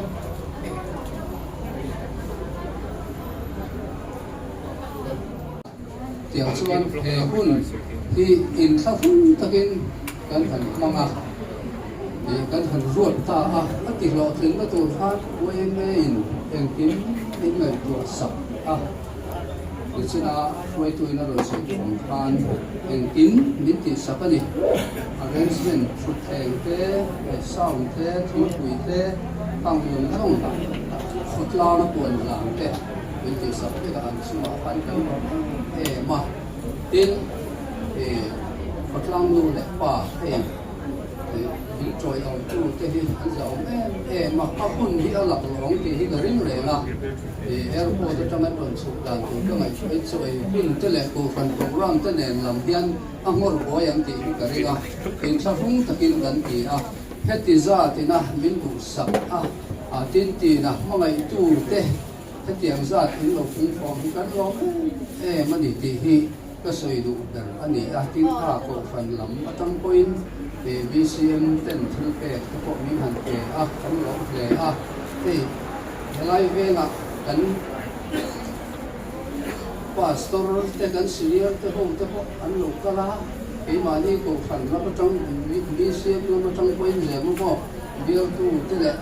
Tiang chuan he hun hi inthlahrung takin kan han hmang a, ih kan han ruat ta a, a ti hlawhtlinna tur khan YMA-in engkim min ngaihtuah sak a. Tichina hruaituin a rawn sawi tawh ang khan engkim min tihsak a ni. Arrangement, thutthleng te, sound te, thingpui te, khang zawng zawng, khawtlanga puan zang te min tihsak vek a, an chungah khan kan rawn em em a. Tin, khawtlang nu leh pa hei. Min tawiawmtu te hi an zahawm em em a, a hun hi a laklawng tih hi ka ring reng a. Airport atang an rawn chhuk dan tur ka ngaihtuah in chaw ei hun te leh kohhran programme te nen lam hian a ngawr buai ang tih hi ka ring a, inthlahrung takin kan ti a. Heti zat ina min duhsak a, a tin tina hmangaihtu te hetiang zat in lo pungkhawm hi kan lawm em em a ni tih hi ka sawi duh ber a ni a. Tin kha kohhran lam atang pawhin BCM ten thil pek te pawh min han pe a, kan lawm hle a. Hei helai vengah kan Pastor te kan senior te ho te pawh an lo kal a, keimahni kohhran lam atang BCM lam atang pawhin zem a maw bialtu te leh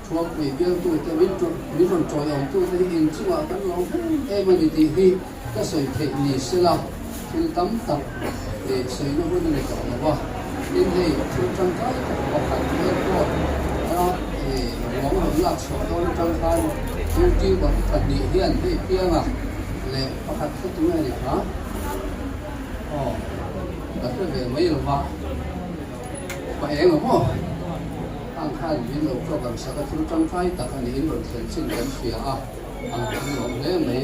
Thuampui bialtu te min min rawn tawiawmtu te hi inchungah kan lo em em a ni tih hi ka sawi theih ni sela thil tam tak sawina hun a ni tawh lo va. Tin hei thil tangkai tak pakhat airport a ruang rawn lak chhuah dawn atang khan youtuber pahnih hian hei pianga leh pakhat kha tunge a ni kha? Aw ka hre ve mai lo va, pa eng a maw? Ang khan min lo program sak a thil tangkai tak a ni in rawn thlen chin kan hria a, ang kan lawm hle mai.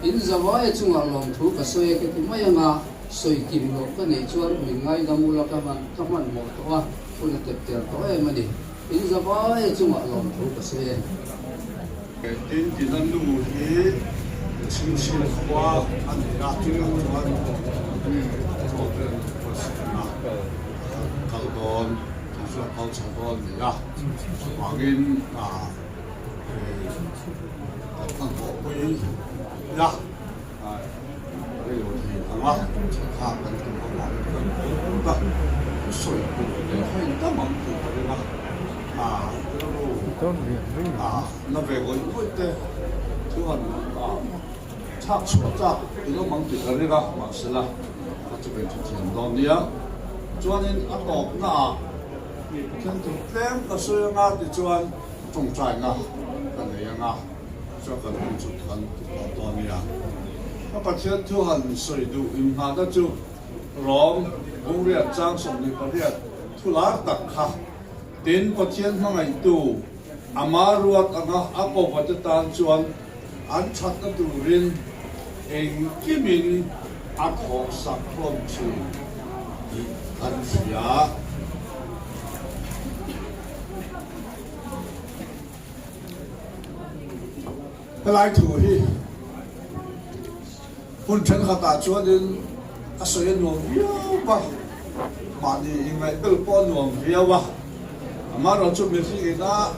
In zavaia chungah lawmthu ka sawi a ka ti mai anga. Sawi kim loh ka neih chuan min ngaidam ula ka hman ka hmanhmawh tawh a, hun a tep ter tawh em a ni. In zavai a chungah lawmthu ka sawi e. Tin tina nu hi chhingchhir khua a ni a, chutah chuan Hotel President-a kal dawn, chu chu a kal chho dawn a ni a, chuvangin kan hmanhmawhpui a. Reilo thei ang a, thlak kan tum avangin kan kal phut a, thu sawi tur leh a intam ang tih ka ring a, a rilru a na ve ngawih ngawih te thu han thlak chhuah chak in awm ang tih ka ring a, mahsela ka chu ka inthu thiam dawn nia. Chuanin a tawpnaah Pathian thu tlem ka sawi anga tichuan tawngtaina ka nei anga. Chuan kan hun chu kan ti tawh dawn nia. Ka Pathian thu han sawi duh inngahna chu Rom bungriat chang 28 thu lar tak kha. Tin, Pathian hmangaihtu ama ruat anga a kovate tan chuan an thatna turin engkimin a thawhsak hlawm thin tih kan hria. Helai thu hi hun thenkhatah chuanin a sawi a nuam viau va, mahni inngaihbel pawh a nuam viau a, amaherawhchu mihring ina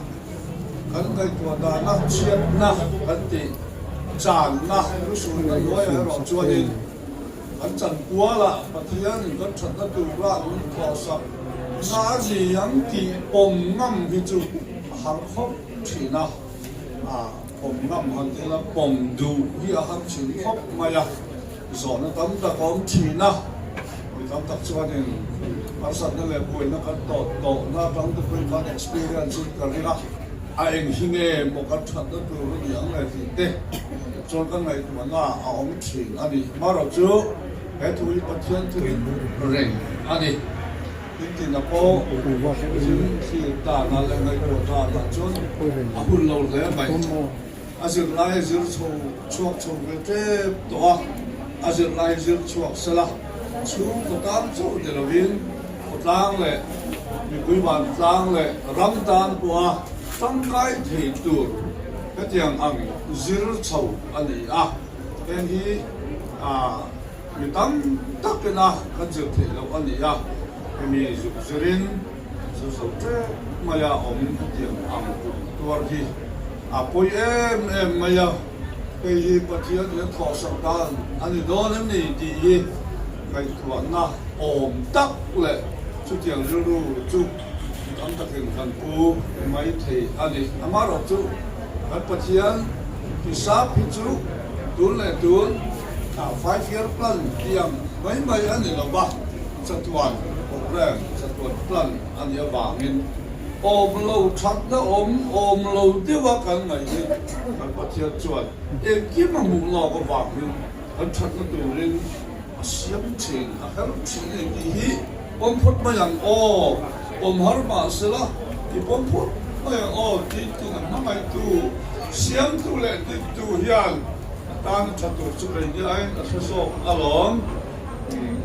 kan ngaihtuah dana chhiatna kan tih channa lusunna hnuaiah erawh chuanin kan chankualah Pathianin kan thatna tura min thawhsak na a ni ang tih pawm ngam hi chu a har khawp thin a, a pawm ngam han ti ila pawm duh hi a har thin khawp mai a, zawhna tam tak a awm thin a, mi tam tak chuanin harsatna leh buaina kan tawh tawhna atang te pawhin khan experience in ka ring a, a eng hi nge maw kan thatna tur a ni ang le tih te chuan ka ngaihtuahna a awm thin a ni. Marawh chu he thu hi Pathian thu in reng a ni. Tin tina pawh zir thlir danah leh ngaihtuah danah chuan a hun lo hle mai. A zirlai a zir chho chhuak chho ve tep tawh a, a zirlai zir chhuak sela chhungkaw tan chauh ni lovin khawtlang leh mipui vantlang leh ram tan pawha tangkai thei tur hetiang ang zir chho a ni a. Heng hi Mi tam takin a kan zir theih loh a ni a, hemi zuk zirin zu zo tep maia awm hetiang ang kum tuar hi a pawi em em mai a, hei hi Pathian hian thawhsak dan a ni dawn em ni tih hi ngaihtuahna awm tak leh chutiang rilru chu mi tam takin kan pu mai thei a ni. Amaherawhchu kan Pathian hisap hi chu tun leh tun, Five year plan tih ang mai mai a ni lo va, chatuan program, chatuan plan a nih avangin awm lo thatna awm, awm lo deuha kan ngaih hi kan Pathian chuan engkim a hmuh lawk avangin kan thatna turin a siam thin, a her thin a ni tih hi. pawm phawt mai ang aw, pawm har mah sela i pawm phawt mai ang aw tiin tina hmangaihtu, siamtu leh dintu hian a tan a tha tur chu kei ni aiin a hre zawk alawm.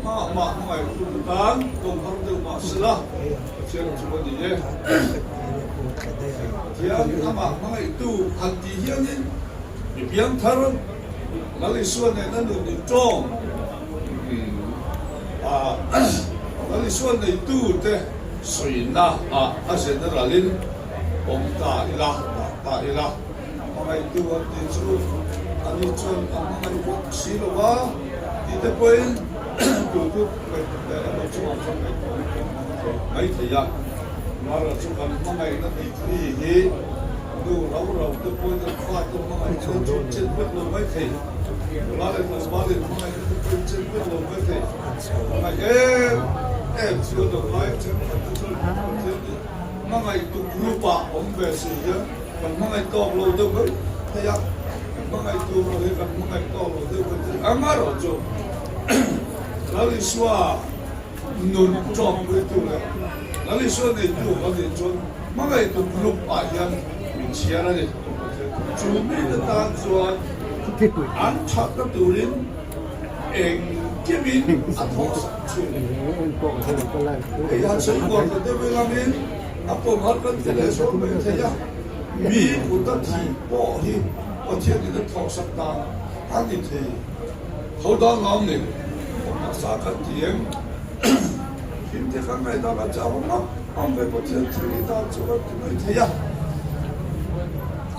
Amah hmangaihtu te tan pawm har deuh mah sela Pathian chu a ni e. Pathian amah hmangaihtu han tih hianin mi piangthar Lal Isua nena nun intawng a Lal Isua neitu te sawina ah a general in awm ta ila, dah ta ila. Hmangaihtu an tih chu ani chuan a hmangaih vak si lo va tih te pawhin tu chu ngaihtuah emaw chungah chuan ngaihtuah na pawh hmang thei mai thei a. Mara chu kan hmangaihna degree hi nu rau rau te pawhin an fate hmangaihna chu chen vek lo mai thei. Nula leh tlangvalin hmangaihna te pawhin chen vek lo mai thei. Hmangaih em em chu a dawm lai thenkhat te chuan Pathian nih hmangaihtu group ah awm ve si hian Kan hmangaih tawk lo deuh mai thei a, kan hmangaih tur pawh hi kan hmangaih tawk lo deuh mai thei ang erawh chu Lal Isua nun ṭawmpuitu leh Lal Isua neitu kan nih chuan hmangaihtu group ah hian min chhiar a ni. Chu mite tan chuan an thatna turin engkimin a thawhsak thin. Hei han sawi kual ta deuh ilangin. A pawm har kan ti leh zawk mai thei a, mi kut a thih pawh hi Pathianin a thawhsak dan a ni thei tho dan lo ni. Hmasa kan ti em? Him te kan ngaihdan a chau ang a, am ve Pathian thil i dan chu kan ti mai thei a.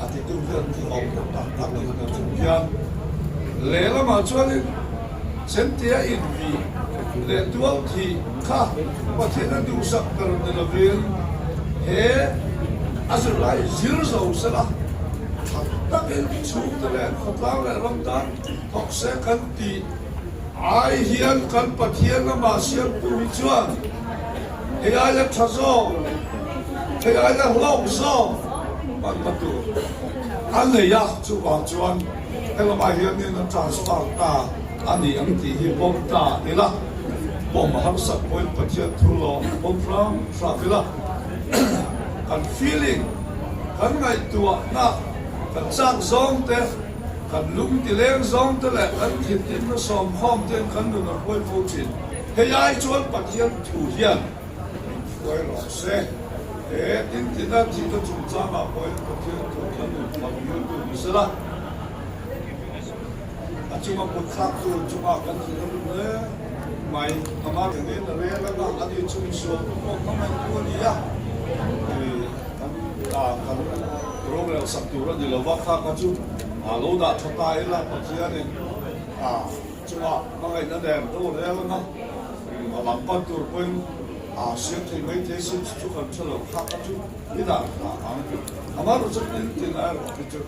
A titu hian ti awm lo tak tak ni hna chung hian lehlamah chuanin Sentia invi leh tual thih kha Pathian a duhsak ber ni lovin he a zirlai zir zo sela tha takin chhungte leh khawtlang leh ram tan thawk se kan tih ai hian kan Pathian amah siamtu hi chuan hei aia tha zawk, hei aia hlawk zawk hmanna tur a nei a, chuvang chuan helamah hianin a transfer ta a ni ang tih hi pawm ta ila, pawm a harsak pawhin Pathian thu lawm pawm hram hram ila, kan feeling, kan ngaihtuahna, kan chak zawng te, kan lung ti leng zawng te leh kan thintimna sawmkhawm ten kan nun a hruai fo thin. Hei ai chuan Pathian thu hian min hruai rawh se. He tintina thihna chungchangah pawhin Pathian thu kan nun tham ngiltu ni sela, a chunga kut thlaktu chungah kan thih a rum hle mai. Amah thlengin a rel anga a ni chu misual te pawh hmangaihtu a ni a, kan kan rorel sak tur a ni lo va, kha kha chu lo dah tha ta ila Pathianin a Chungah hmangaihna nen rorel anga a lam pan tur pawhin a siam thei mai thei sin chu kan hre lo kha kha chu i dah hna ang. Amaherawh chu tin tin erawh hi chu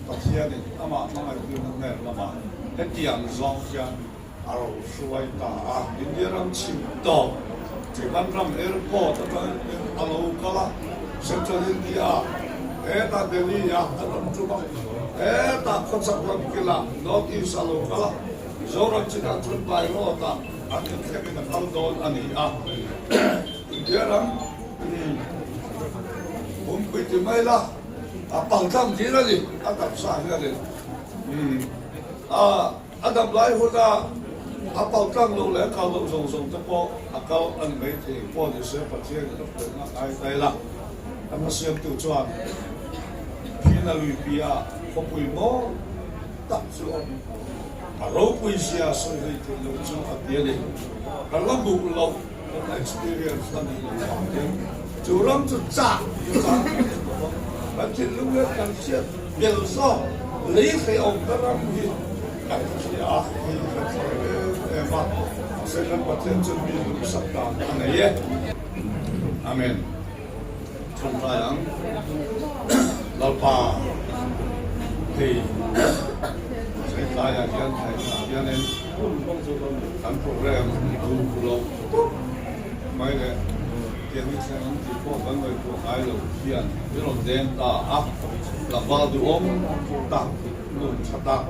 Pathianin amah hmangaihtuina hmel lamah hetiang zawng hian a ro hruai ta a. India ram chhim tawp Trivandrum Airport atangin a lo kal a, Central India hetah Delhi ah a rawn tum a, hetah khawchhak lam kilah North East a lo kal a, Mizoram chinah chuan by road ah an inthlengin a kal dawn a ni a. India ram pumpui ti mai la, a paltlang dil a ni, a taksa hianin a. A dam lai huna a paltlang loh leh a kal loh zawng zawng te pawh a kal a ni mai thei pawh ni se Pathianin a hruaina a ngai ta ila. Kan hmasiamtu chuan Phina luipi ah khawpui mawi tak chu a a ropui zia sawi hlei theih loh chu a ti a ni. Kan la hmuh loh kan la experience a nih loh vangin chu ram chu chak tih a chak kan en lo va, kan thinlung hian kan hriat bel zawk lei hrehawm na ram hi kan hria a, hei hi kan hre em em a, mahse kan Pathian chuan mi duhsak dan a nei e. Amen. Chhawmhlai ang Lalpa hei Zaitlaiah hian thaihna hianin kan program duh loh tawp mai leh tiang hi thleng ang tih pawh kan ngaihtuah ngai lo hian min rawn deng ta a, tlangval duhawm tak nun tha tak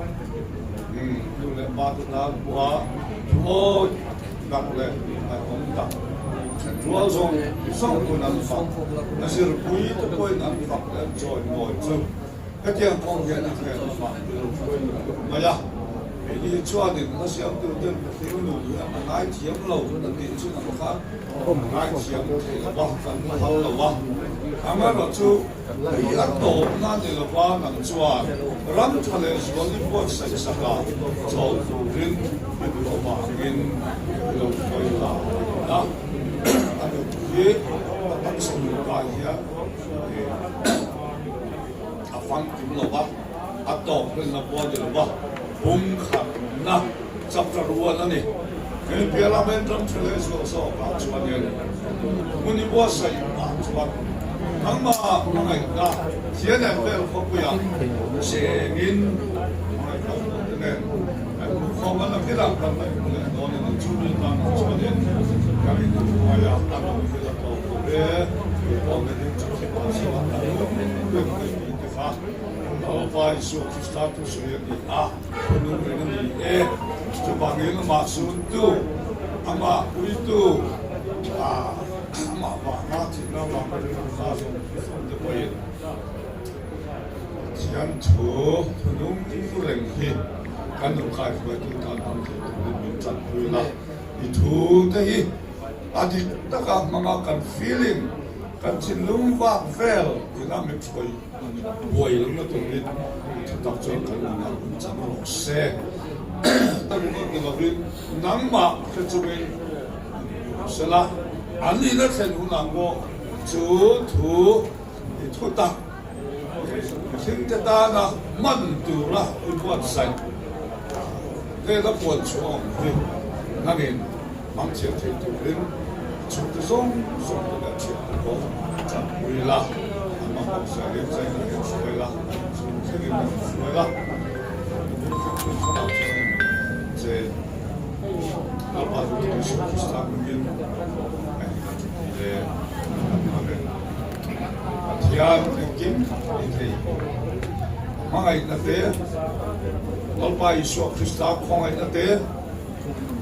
nu leh pa te tan pawha thuawi tak leh ngaihawm tak. Rual zawng zawng pawn an fak, a zirpui te pawhin an fak leh an chawimawi chu hetiang kawng hian a hmel lamah i lo hruai lutuk mai a. Keini chuanin hla siamtuten mihring nun hi a ngaithiam lo an tih chin ang khan ngaithiam thei lo va, kan phal lo a. Amaherawhchu, Hei a tawpna ni lova nang chuan ram tha leh zual i buatsaih sak a, chawl turin i duh avangin i lo hruai ta a ni a. A nun hi a taksa nun kai hian a famkim lo va, a tawp hlenna pawh a ni lo va, bung khatna chapter one a ni. Hei piah lama in ram tha leh zual zawkah chuanin hmun i buatsaih ah chuan nangmah hmangaihna thian vel khawpuiah chengin hmangaihna te nen kan hmu khawm a, nakinah kan la inhmu leh dawn a ni. Chumi tan chuanin kan inhmuhmai a, a nun hi la tawp lo e, tupawh mihring chu thi mah se la a nun reng mai tih te kha Lalpa Isua Krista thusawi a ni a. Thunung reng a ni e. Chuvangin amah suntu, amah puitu, amah vanga thihna vanga rilru kha zawng zawng te pawhin Pathian thu thunung reng hi kan lo kaihruaitu tan hmang thei turin min tanpui la. I thu te hi a dik taka hmanga kan feeling, kan thinlung vak vel ina min hruai. Buai lohna turin tha tak chuan kan nunah hun chang rawh se. A ringawt ni lovin nangmah hre chungin in se la, an nihna thlen hunah pawh chu thu i thu tak mihringte tana hman tura i buatsaih hnena puan chhuah awm hi nangin Hmang thiam thei turin chhungte zawng zawng te leh thiante pawh tanpui la, an mamawh zelin China hian hruai la, chhung thlengin an hruai la, nupui thlengpui thlarau chuan che Lalpa Duhtu Isua Krista hmingin a inhmachhun le. Amen. Pathian engkim i thei hmangaihna te, Lalpa Isua Krista khawngaihna te,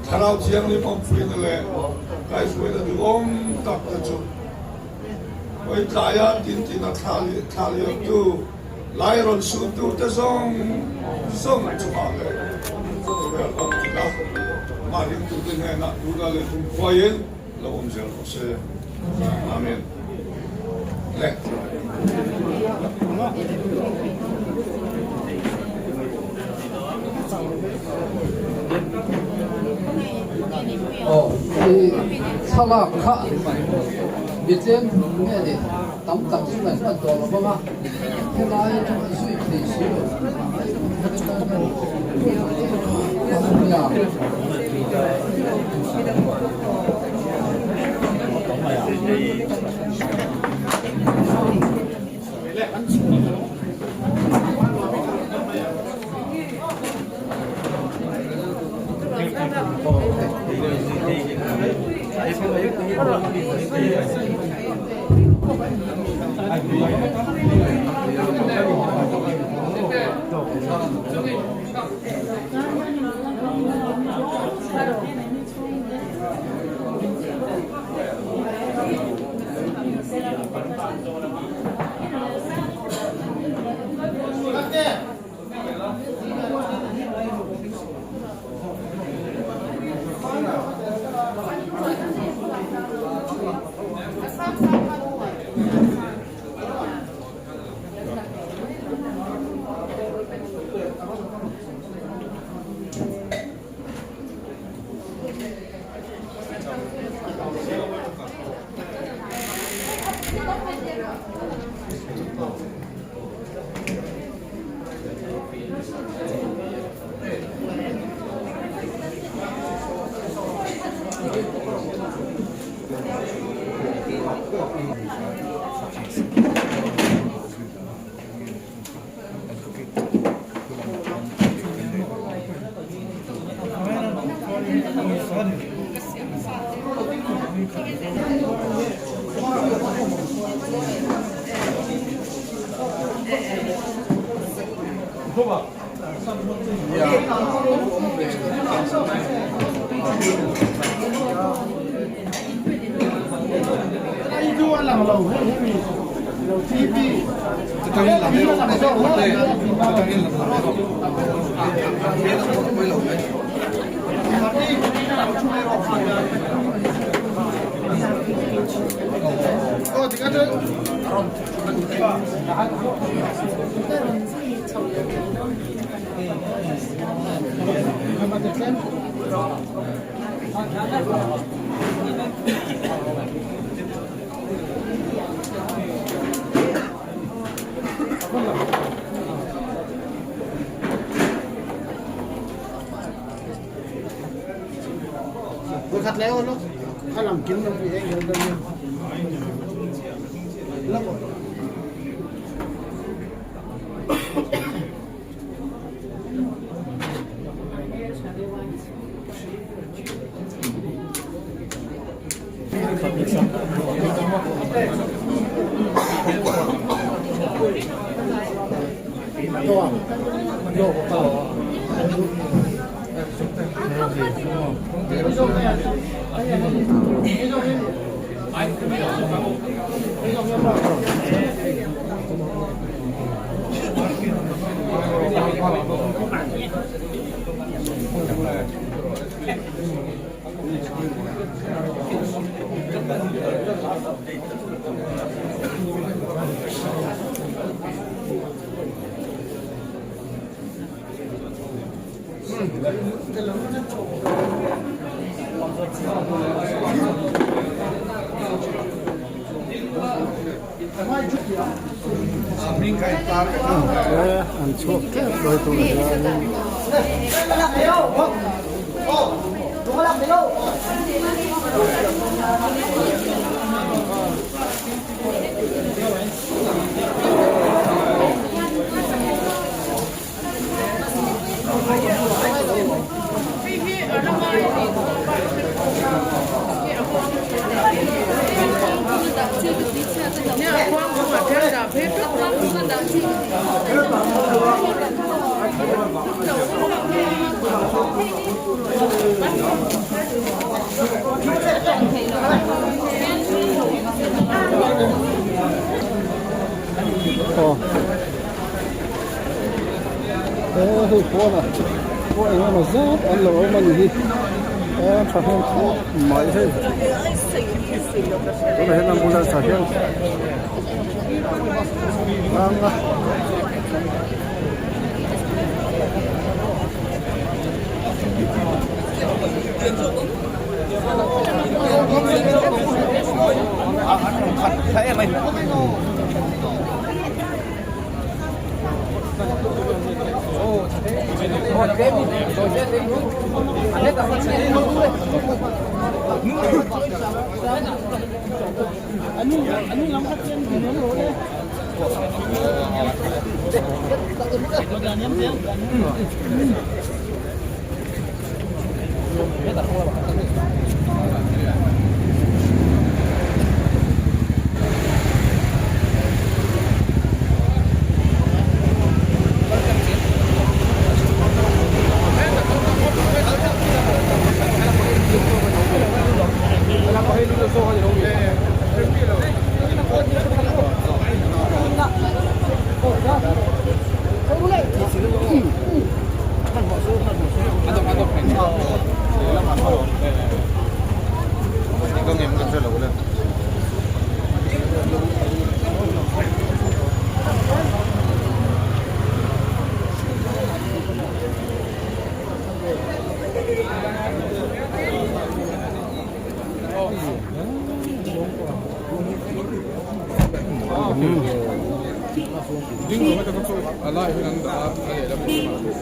Thlarau Thianghlim awmpuina leh kaihruaina duhawm tak te chu hawi tlaia tintina thla liamtu, lai rawn suhtu te zawng zawng chungah leh khawvel awm tina mah ringtute hnenah tuna leh kumkhuaiin lo awm zel rawh se. Amen. Le. Aw, i thlalak kha mi tlem nge ni tam tak chu ngaih hman tawh lo vang a, helai atanga zui thei si lo nia. An chhuak tep mai tunah hianin. Aw he hei pawnah pawh eng emaw zat an lo awm a ni hi a tha hmel khawp mai hei tunah hian ambulance ah hian anga.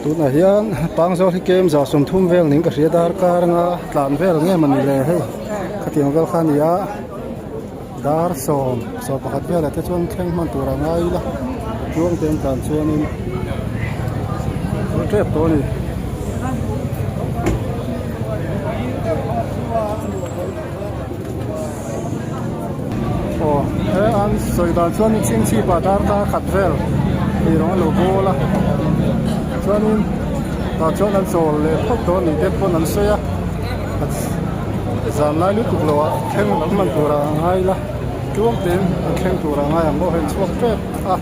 Tunah hian Pangzawl hi kem 30 vel niin ka hria darkar anga tlan vel nge mawni le hei khatiang vel kha a ni a dar sawm sawm pakhat velah te chuan thleng hman tur a ngai ila tluang te an tlan chuanin a tep tawh a ni. Aw he an sawi dan chuan chhingchhip ah darkar khat vel ei rawng a lo bawl a chuanin tah chuan an chawl leh phawt dawn ni te pawn an sawi a zan lai lutuk lo ah thleng hman tur ah a ngai la. Tluang tein an thleng tur a ngai ang aw hei chhuak tep a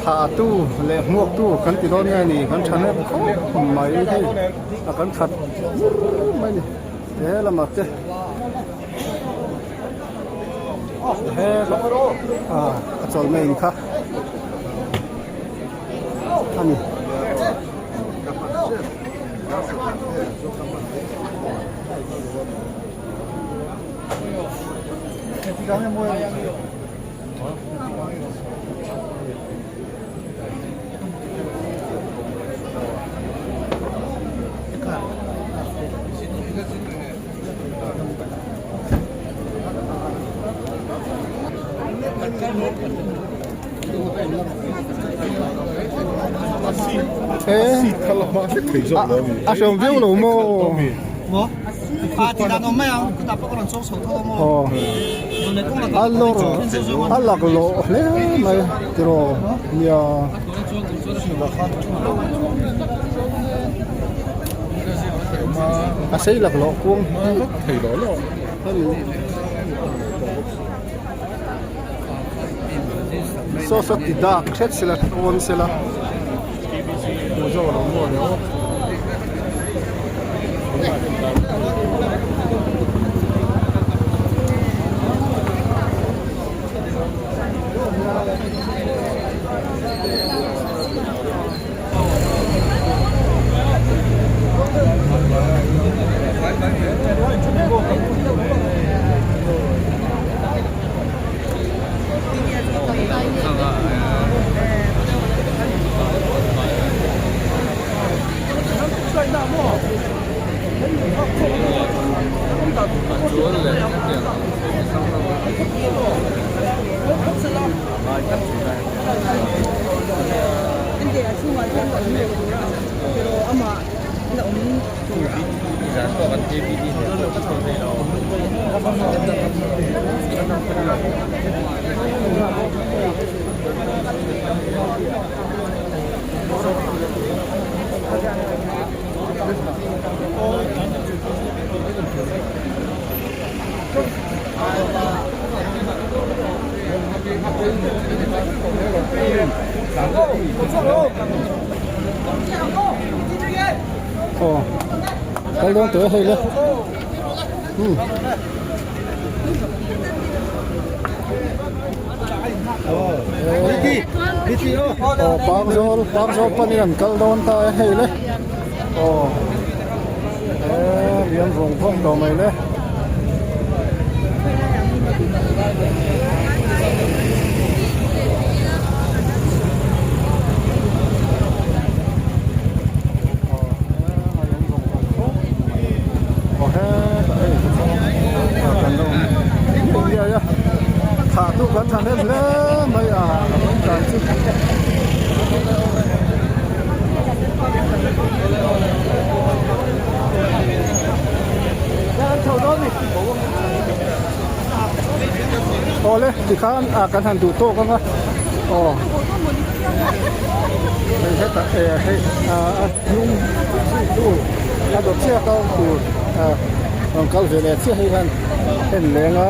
thah tu leh hmuak tu kan ti dawn nge ni kan tha hlep khawp mai hei a kan khat bur mai a ni he lamah te he a chawlhna in kha a ni. A hreawm viau lo maw? A lawr a laklawh hle mai tiraw nia. A sei laklawh kuang hi saw saw ti dak hret sela awn sela hmuh zawk lo maw le aw. Aw kal dawn tawh e hei le umm aw pangzawl pangzawl panin an kal dawn ta e hei le aw e liam vawng vawng tawh mai le. Awle tikhan ah kan han duh tawk ang a aw hei hetah eh hei ah a hnung zui tur a dawt chiah a kal tur ah rawn kal ve leh chiah hei hian en leng a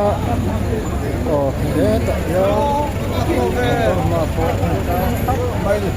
aw hetah hian motor pawh a tang thap mai a ni.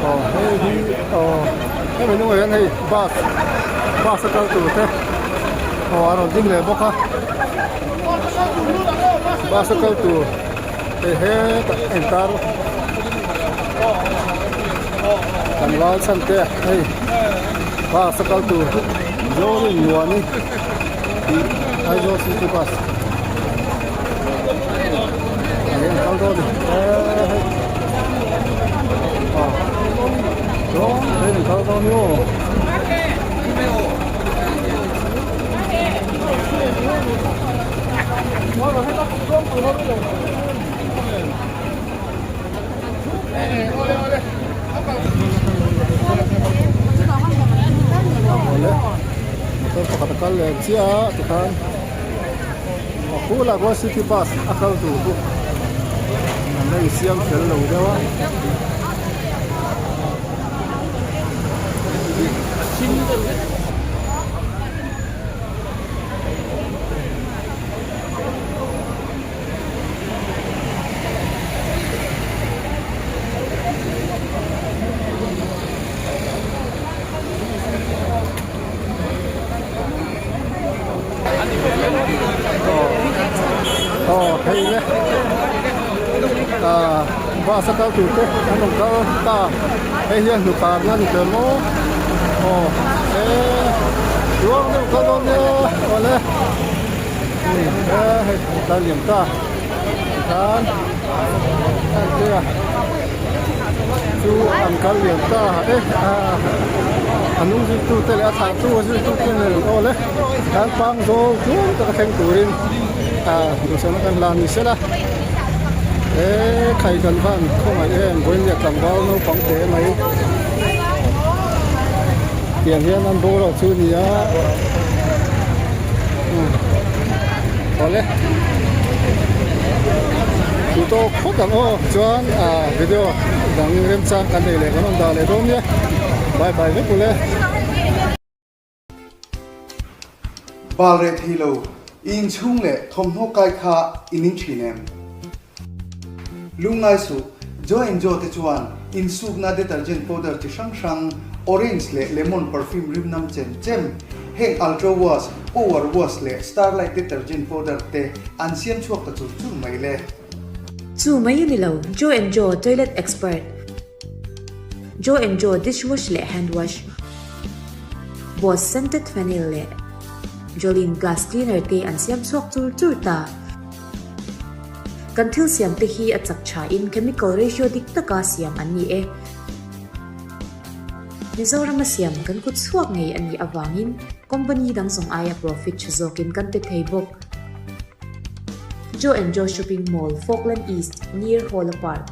Aw hei hi aw hemi hnungah hian hei bus bus a kal tur te aw a rawn ding leh bawk a bus a kal tur hei hetah a intar kan val chhan te hei bus a kal tur Zorin Muani tih Aizawl city bus. Kal dawn ni hei ah chuan hei an kal dawn ni aw. Awle motor pakhat a kal leh chiah a tikhan a khulah khuan city bus a kal tur chu an la insiam fel lo deuh a. Aw hei le ah bus a kal tur te an rawn kal ta hei hian hnukarna a ni tawh maw aw he ruang deuh kal dawn nia awle he hei kal liam ta tikhan a chu an kal liam ta e a hnung zuitu te leh a thlah tu a zuitu te nen aw le tikhan pang zawl tlum taka thleng turin ah duhsakna kan hlan ni sela he khai kan van khawngaih em vawiin tlangval naupang te mai tiang hian an boruak chu a ni a awle duh tawk phawt ang aw chuan ah video dang remchang kan nei leh kan rawn dah leh dawn nia bye bye vek ule. Bal reh thei lo, i inchhung leh thawmhnaw kai kha i ning thin em? Lungngai suh, Joe and Joe te chuan insukna detergent powder chi hrang hrang, orange leh lemon perfume rim nam chem chem, heng Ultra Wash, Power Wash leh Starlight detergent powder te an siam chhuak ta chur chur mai le. Chu mai a ni lo, Joe and Joe toilet expert, Joe and Joe dish wash leh hand wash, Boss scented phenyl leh Jolene glass cleaner te an siam chhuak chur chur ta. Kan thil siam te hi a chak tha in chemical ratio dik taka siam an ni e. Mizorama siam kan kut chhuak ngei a nih avangin company dang zawng aia profit tha zawkin kan pe thei bawk. Joe and Joe Shopping Mall, Falkland East, near Hawla Park.